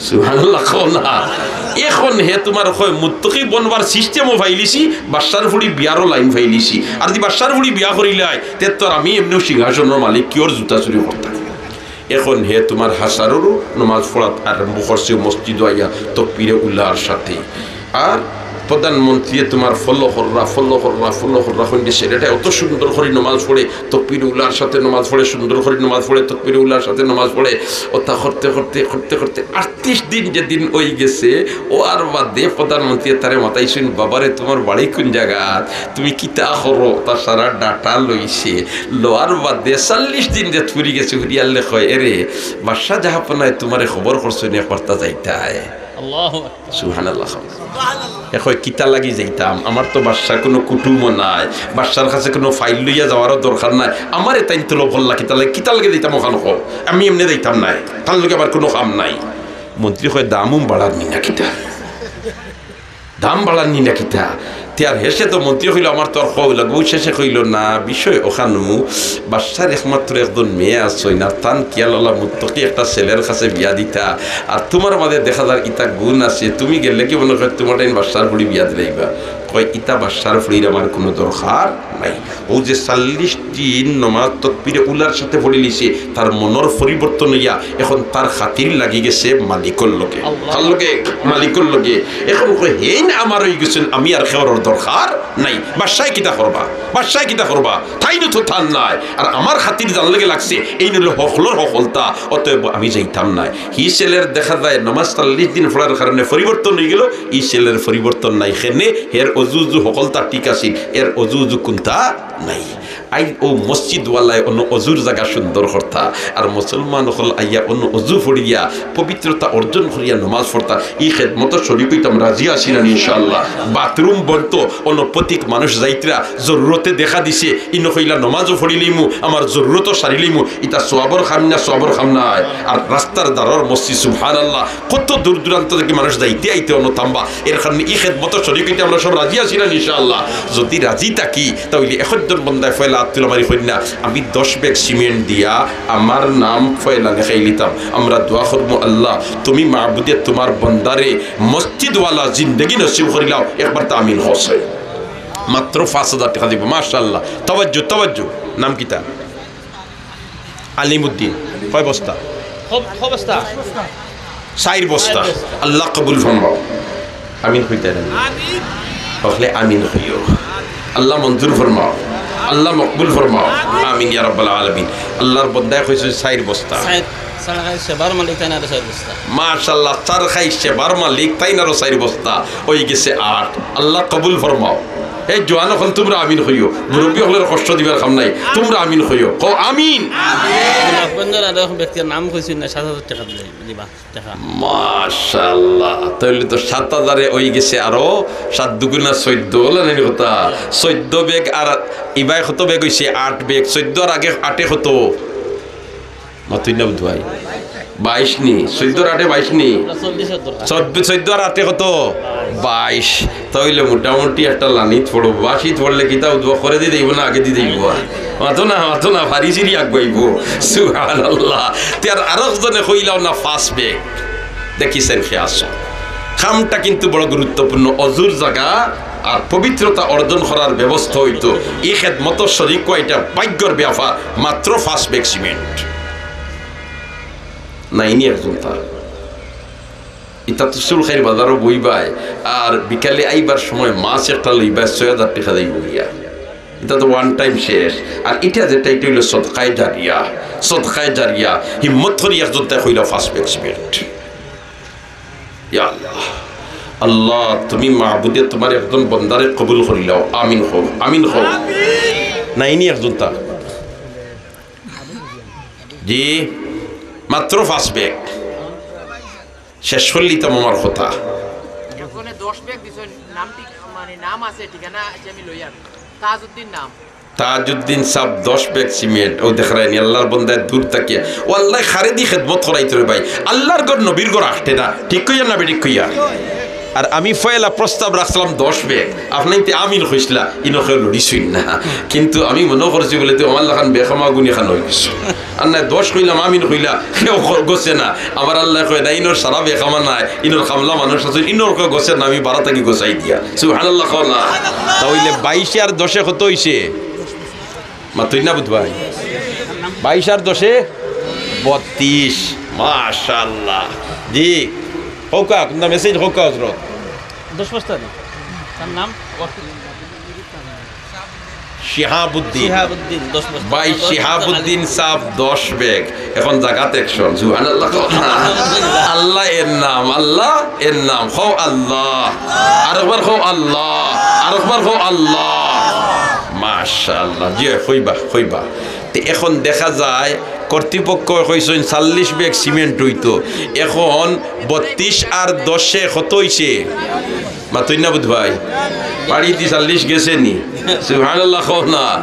সুবহানাল্লাহ কও না। এখন হে তুমার কয় মুত্তকি বনবার system ও পাইলিছি, বাদশার ফুড়ি বিয়ারও line পাইলিছি। আর যদি বাদশার ফুড়ি বিয়া করিলাই, তে তো আর আমি এমনেও সিংহাসনর মালিক, কিওর জুতা চুরি করতাম। এখন হে তুমার হাসাররও নমাজ পড়াত আরম্ভ করছে, মসজিদো আইয়া তকবিরে উলার সাথে। আর প্রধানমন্ত্রী তুমার follow কররা, follow কররা, follow কররা, কইন যে ছেলেটা অত সুন্দর করি নমাজ পড়ে, তকবিরে উলার সাথে নমাজ পড়ে, সুন্দর করি নমাজ পড়ে, তকবিরে উলার সাথে নমাজ পড়ে। অতা করতে করতে, করতে করতে আটত্রিশ দিন যেদিন অইগেছে, অওয়ার বাদে প্রধানমন্ত্রী তারে মাতাইছইন, "বাবারে, তুমার বাড়ি কুন জাগাত? তুমি কিতা করো?" তার সারা data লইছে। লওয়ার বাদে চল্লিশ দিন যে ফুরি গেছে, ফুরিয়ালে কয়, "এরে, বাদশা জাহাপনায় তুমারে খবর করছইন, এক বার্তা যাইতায়।" আল্লাহু আকবার। সুবহানাল্লাহ। এ কয়, "কিতা লাগি যাইতাম? আমার তো বাদশার কুনু কুটুমও নাই, বাদশার কাছে কুনু file লইয়া যাওয়ারও দরকার নাই। আমারে তাইন তলব করলা কিতা লাগি? কিতা লাগি যাইতাম অখান কও? আমি এমনে যাইতাম নায়, তান লগে আমার কুনু কাম নাই।" মন্ত্রী কয়, "দাম উম বাড়ার নি না কিতা? দাম বাড়ার নি না কিতা?" তে আর হেষে তো মন্ত্রী কইল, "আমার তো আর কওয়া লাগবো।" শেষে কইল, "না, বিষয় অখানউ, বাদশার একমাত্র একজন মেয়ে আছইন, আর তান খিয়ালআলা মুত্তকি একটা ছেলের কাছে বিয়া দিতা, আর তুমার মাঝে দেখা যার ইতা গুণ আছে, তুমি গেলে কি মনে কয় তুমার টাইন বাদশার ফুড়ি বিয়া দিলাইবা?" কয়, "ইতা বাদশার ফড়ির আমার কুনু দরকার নাই।" অউ যে চল্লিশ দিন নমাজ তকবিরে উলার সাথে ফড়িলিছে, তার মনর পরিবর্তন অইয়া এখন তার খাতির লাগি গেছে মালিকর লগে। আল্লাহ। কার লগে? মালিকর লগে। এখন কয়, "হেইন আমার অইগেছইন, আমি আর কেউরর দরকার নাই।" বাদশায় কিতা করবা? বাদশায় কিতা করবা? তাইনও তো তান নায়। আর আমার খাতির যার লগে লাগছে, এইন অইলো হকলর হকলতা, অতএব আমি যাইতাম নায়। হি ছেলের দেখা যায় নমাজ চল্লিশ দিন ফড়ার কারণে পরিবর্তন অইগেলো, ই ছেলের পরিবর্তন নাই। কেনে? হের অজু উজু হকলতা ঠিক আছিল, এর অজু উজু কুনতা নাই। আইজ অউ মসজিদওয়ালায় অনো অজুর জাগা সুন্দর করতা, আর মুসলমান অকল আইয়া অনো অজু ফড়িয়া পবিত্রতা অর্জন করিয়া নমাজ ফড়তা। ই খেদমতো শরিক অইতাম, রাজি আছি না নি ইনশাআল্লাহ? বাথরুম বন্ধ, অনো প্রত্যেক মানুষ যাইতরা, জরুরতে দেখা দিছে, ইনো কইলা নমাজও ফড়িলিমু, আমার জরুরতও সারিলিমু, ইতা সওয়াবর কাম না, সওয়াবর কাম নায়। আর রাস্তার ধারর মসজিদ, সুবহানাল্লাহ, কত দূর দূরান্ত থাকি মানুষ যাইতে আইতে অনো থামবা। এর কারণে ই খেদমতো শরিক অইতে আমরা সব রাজি আছি না ইনশাআল্লাহ? যদি রাজি থাকি, তা অইলে একজন বন্দায় পয়লা আত তুলা মারি কইন না, "আমি দশ ব্যাগ সিমেন্ট দিয়া আমার নাম পয়লা লেখাইলিতাম।" আমরা দোয়া করমু, "আল্লাহ, তুমি মাবুদে তুমার বন্দারে মসজিদওয়ালা জিন্দেগি নসিব করিলাও।" একবার তা আমিন কও। মাত্র পাঁচ হাজার টেকা দিবো। মাশাআল্লাহ। তাওয়াজ্জু, তাওয়াজ্জু। নাম কিতা? আলিমউদ্দিন। কয় বস্তা? ক-, ক বস্তা? চাইর বস্তা। চাইর বস্তা। আল্লাহ কবুল ফরমাও। আমিন কইতা না? আমিন। হকলে আমিন কইও। আল্লাহ মঞ্জুর ফরমাও। আল্লাহ মকবুল ফরমাও। আমিন ইয়া রাব্বাল আলামিন। আল্লাহর বন্দায় কইছে চাইর বস্তা। চাইর, চাইর খাই সেবার মালিক তাইন আরো চাইর বস্তা। মাশাআল্লাহ, চাইর খাই সেবার মালিক তাইন আরো চাইর বস্তা। অইগেছে আট। আল্লাহ কবুল ফরমাও। এই জোয়ান অকল তুমরা আমিন কইও, মুরব্বি অকলরে কষ্ট দিবার কাম নাই, তুমরা আমিন কইও, কও আমিন। গোলাপগঞ্জর আরো এক ব্যক্তির নাম কইছইন না, সাত হাজার টেকা দিলে, দিবা, টেকা। মাশাআল্লাহ, তাইলে তো সাত হাজারে অইগেছে আরো সাত দুগুণা চৈদ্দ, অলা নানি কথা? চৈদ্দ ব্যাগ আর ইবায় কত ব্যাগ অইছে? আট ব্যাগ। চৈদ্দ আর আগে আটে কত? মাতইন না বুধ ভাই? বাইশ নি? চৈদ্দর আটে বাইশ নি? চব্বিশ দরকার। চব্বিশ, চৈদ্দর আটে কত? বাইশ। তা অইলে মোটামুটি একটা লানিত পড়ো। বাঁশিত পড়লে কিতা উদ্ভব করে দি দেইব না আগে দি দেইব? মাতো না, মাতো না, ফারি সিরি আগুয়াইব। সুবহানাল্লাহ। তে আর আরক জনে কইলাও না পাঁচ ব্যাগ। দেখিছেন কে আসো। কামটা কিন্তু বড় গুরুত্বপূর্ণ। অজুর জাগা আর পবিত্রতা অর্জন করার ব্যবস্থা অইতো। ই খেদমতো শরিক অওয়া ইটা ভাগ্যর ব্যাপার। মাত্র পাঁচ ব্যাগ সিমেন্ট। নাইনি একজন তা। ইতা তো চুলখাইর বাজারো বইবায়, আর বিকালে আইবার সময় মাছ একটা লইবায়, ছয় হাজার টেকা যাইব গিয়া। ইতা তো one time শেষ। আর ইটা যেটা, ইটা অইলো সদকায়ে জারিয়া। সদকায়ে জারিয়া। হিম্মত করি একজন তাই কইলা পাঁচ ব্যাগ সিমেন্ট। ইয়া আল্লাহ, আল্লাহ, তুমি মাবুদে তুমার একজন বন্দারে কবুল করিলাও। আমিন কও, আমিন কও। নাইনি একজন তা? জি, মাত্র পাঁচ ব্যাগ। শেষ করিলিতাম আমার কথা। এখানে দশ ব্যাগ দিছো, নাম ঠিক, মানে নাম আছে, ঠিকানা আছে, আমি লই আর। তাজউদ্দিন নাম। তাজউদ্দিন সাব দশ ব্যাগ সিমেন্ট, অউ দেখরায়নি, আল্লাহর বন্দায় দূর থাকিয়া। অউ আল্লায় কারে দি খেদমত করাইতো রে ভাই, আল্লাহর ঘর নবীর ঘর আটে না, ঠিক কইয়ার না বেঠিক কইয়ার? আর আমি পয়লা প্রস্তাব রাখছিলাম দশ ব্যাগ, আপনাইন্তে আমিন কইছলা, ইনো কেউ লড়িছইন না। কিন্তু আমি মনো করছি বুলে তে আমার লাখান বেকামা গুনি খান অইগেছে। আর নায় দশ কইলাম, আমিন কইলা, কেউ গ-, গছে না। আমার আল্লায় কয় না, ইনোর সারা বেকামা নায়, ইনোর কামলা মানুষ আছে, ইনোর কেউ গছে না, আমি বারা থাকি গছাই দিয়া। সুবহানাল্লাহ কও না। তা অইলে বাইশে আর দশে কত অইছে? মাতইন না বুধ ভাই। বাইশ আর দশে বত্রিশ। মাশাআল্লাহ। জি। কউক্কা, কুনটা মেসেজ কউক্কা হজরত? দশ বস্তা নি? তার নাম? শিহাবুদ্দিন। শিহাবুদ্দিন, দশ বস্তা। ভাই দশ বস্তা শিহাবুদ্দিন খালি। সাব দশ ব্যাগ। এখন জাগাত একশো। সুবহানাল্লাহ কও না। আল্লাহ এর নাম, আল্লাহ এর নাম। কও আল্লাহ। আরেকবার কও আল্লাহ। আরেকবার কও আল্লাহ। মাশাআল্লাহ। জি, কইবা, কইবা। তে এখন দেখা যায় কর্তৃপক্ষ কইছইন চল্লিশ ব্যাগ সিমেন্ট অইতো। এখন বত্রিশ আর দশে কত অইছে? মাতইন না বুধ ভাই। বাড়িত চল্লিশ গেছে নি? সুবহানাল্লাহ কও না।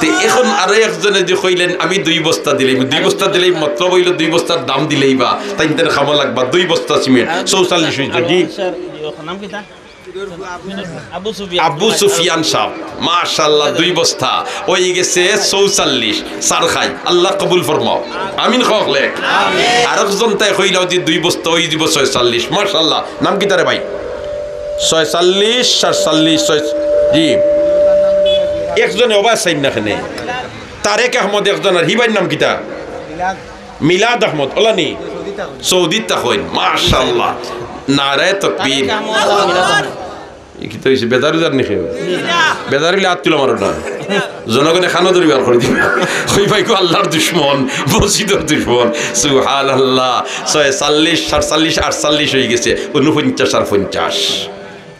তে এখন আরো একজনে যে কইলেন, "আমি দুই বস্তা দিলাইমু।" দুই বস্তা দিলাইমু, মতলব অইলো দুই বস্তার দাম দিলাইবা। তাইন তার খামা লাগবা, দুই বস্তা সিমেন্ট, চৌচল্লিশ অইতো, জি? স্যার, জি, ওর নাম কিতা? আবু সুফিয়ান। আবু সুফিয়ান সাব, মাশাআল্লাহ, দুই বস্তা। অইগেছে চৌচল্লিশ, সার খাই। আল্লাহ কবুল ফরমাও। আমিন কও হকলে। আমিন। আরক জন তাই কইলাও যে দুই বস্তা, অই দিব ছয়চল্লিশ। মাশাআল্লাহ। নাম কিতা রে ভাই? ছয়চল্লিশ, সাতচল্লিশ, ছয়, জি। একজনে ওবা চাইন না কেনে? তারেক আহমদ একজন, আর হিবার নাম কিতা? মিলাদ আহমদ, ওলা নি? সৌদিত থাকইন। মাশাআল্লাহ। নারায়ে তকবীর। ই কিতা অইছে? বেজার উজার নি কেউ? বেজার অইলে আত তুলা মারো না। জনগণে কানো ধরি বার করি দিবা। কইবা ইগু আল্লার দুশমন, মসজিদর দুশমন। সুবহানাল্লাহ। ছয়চল্লিশ, সাতচল্লিশ, আটচল্লিশ অই গেছে। ঊনপঞ্চাশ আর পঞ্চাশ।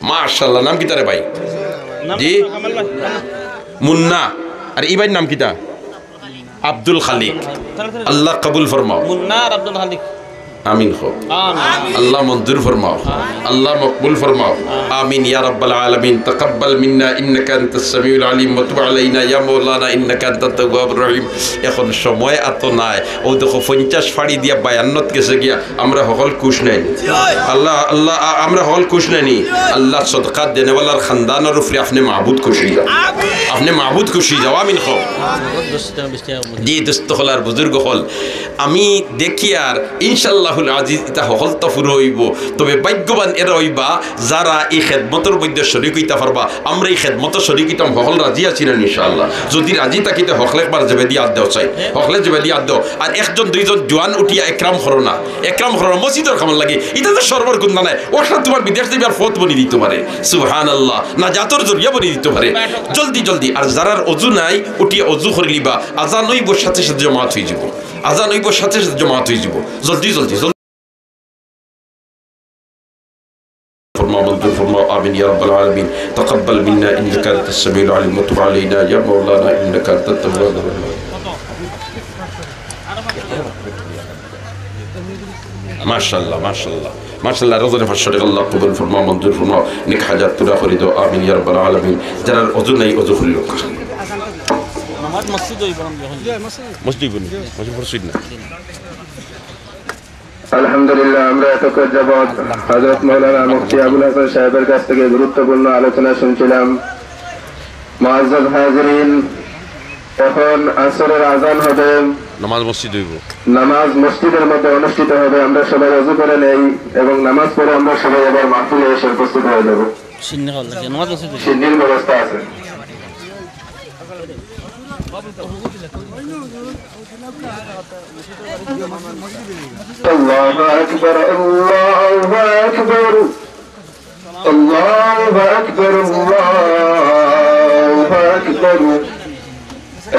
মাশাআল্লাহ। নাম কিতা রে ভাই? জি? মুন্না। আর ই ভাইর নাম কিতা? আব্দুল খালিক। আল্লাহ কবুল ফরমাও। মুন্না আর আব্দুল খালিক। আমিন কও। আমিন। আল্লাহ মঞ্জুর ফরমাও। আল্লাহ মকবুল ফরমাও। আমিন ইয়া রাব্বাল আলামিন। তাকাব্বাল মিন্না ইন্নাকা আনতাস সামিউল আলিম ওয়া তুব আলাইনা ইয়া মাওলানা ইন্নাকা আনতাত তাওয়াবুর রহিম। এখন সময় আতো নাই। অউ দেখো, পঞ্চাশ ফাড়ি দিয়া বায়ান্নত গেছে গিয়া। আমরা হকল খুশ নায়নি? আল্লাহ, আল্লাহ, আ-, আমরা হকল খুশ নায়নি? আল্লাহ সদকা দেনেওয়ালার খানদানর উপরে আপনে মাবুদ খুশি অইযাও। আপনে মাবুদ খুশি অইযাও। আমিন কও। জি, দোস্ত অকল আর বুজুর্গ অকল, আমি দেখিয়ার ইনশাআল্লাহুল আজিজ ইতা হকলতা পুরা অইবো। তবে ভাগ্যবান এরা অইবা যারা ই খেদমতর মধ্যে শরিক অইতা পারবা। আমরা ই খেদমতো শরিক অইতাম, হকল রাজি আছি না ইনশাআল্লাহ? যদি রাজি থাকি তে হকলে একবার জেবেদি আত দেও চাই, হকলে জেবেদি আত দেও। আর একজন দুইজন জোয়ান উঠিয়া একরাম করো না, একরাম করো না, মসজিদর কামর লাগি। ইতা তো সর্বর কুন্দা নাই, অউ সময় তুমার বিদেশ যাইবার পথ বনি দিতো পারে। সুবহানাল্লাহ, নাজাতর জরিয়া বনি দিতো পারে। জলদি জলদি, আর যারার অজু নাই উঠিয়া অজু করিলিবা। আজান অইবো সাথে সাথে জমাত অইযিবো, আজান অইবো সাথে সাথে জমাত অইযিবো। জলদি জলদি জলদি। ফরমাও, মঞ্জুর ফরমাও, আমিন ইয়া রাব্বাল আলামিন। তাকাব্বাল মিন্না ইন্নাকা আনতাস সামিউল আলিম ওয়া তুব আলাইনা ইয়া মাওলানা ইন্নাকা আনতাত তাওয়াবুর রহিম। মাশাআল্লাহ, মাশাআল্লাহ, মাশাআল্লাহ। রজনী পাঁচশো টেকা আল্লাহ কবুল ফরমাও, মঞ্জুর ফরমাও, নেক হাজাত পুরা করি দেও, আমিন ইয়া রাব্বাল আলামিন। যারার অজু নাই, অজু করি লউক্কা। নামাজ মসজিদ অইবো না, মসজিদ অইবো না, মসজিদ পড়ছইন না। আলহামদুলিল্লাহ, আমরা এতক্ষণ যাবৎ হযরত মাওলানা মুফতি আবুল হাসান সাহেবের কাছ থেকে গুরুত্বপূর্ণ আলোচনা শুনছিলাম। মুআজ্জাজ হাজিরিন, এখন আসরের আজান হবে। নামাজ মসজিদ অইবো। নামাজ মসজিদের মধ্যে অনুষ্ঠিত হবে। আমরা সবাই অজু করে নেই এবং নামাজ পড়ে আমরা সবাই আবার মাহফিলে এসে উপস্থিত হয়ে যাব। সিন্নি খাওয়া লাগে, নামাজ মসজিদ অইবো। সিন্নির ব্যবস্থা আছে। الله أكبر، الله أكبر، الله أكبر، الله أكبر.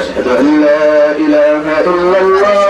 أشهد أن لا إله إلا الله.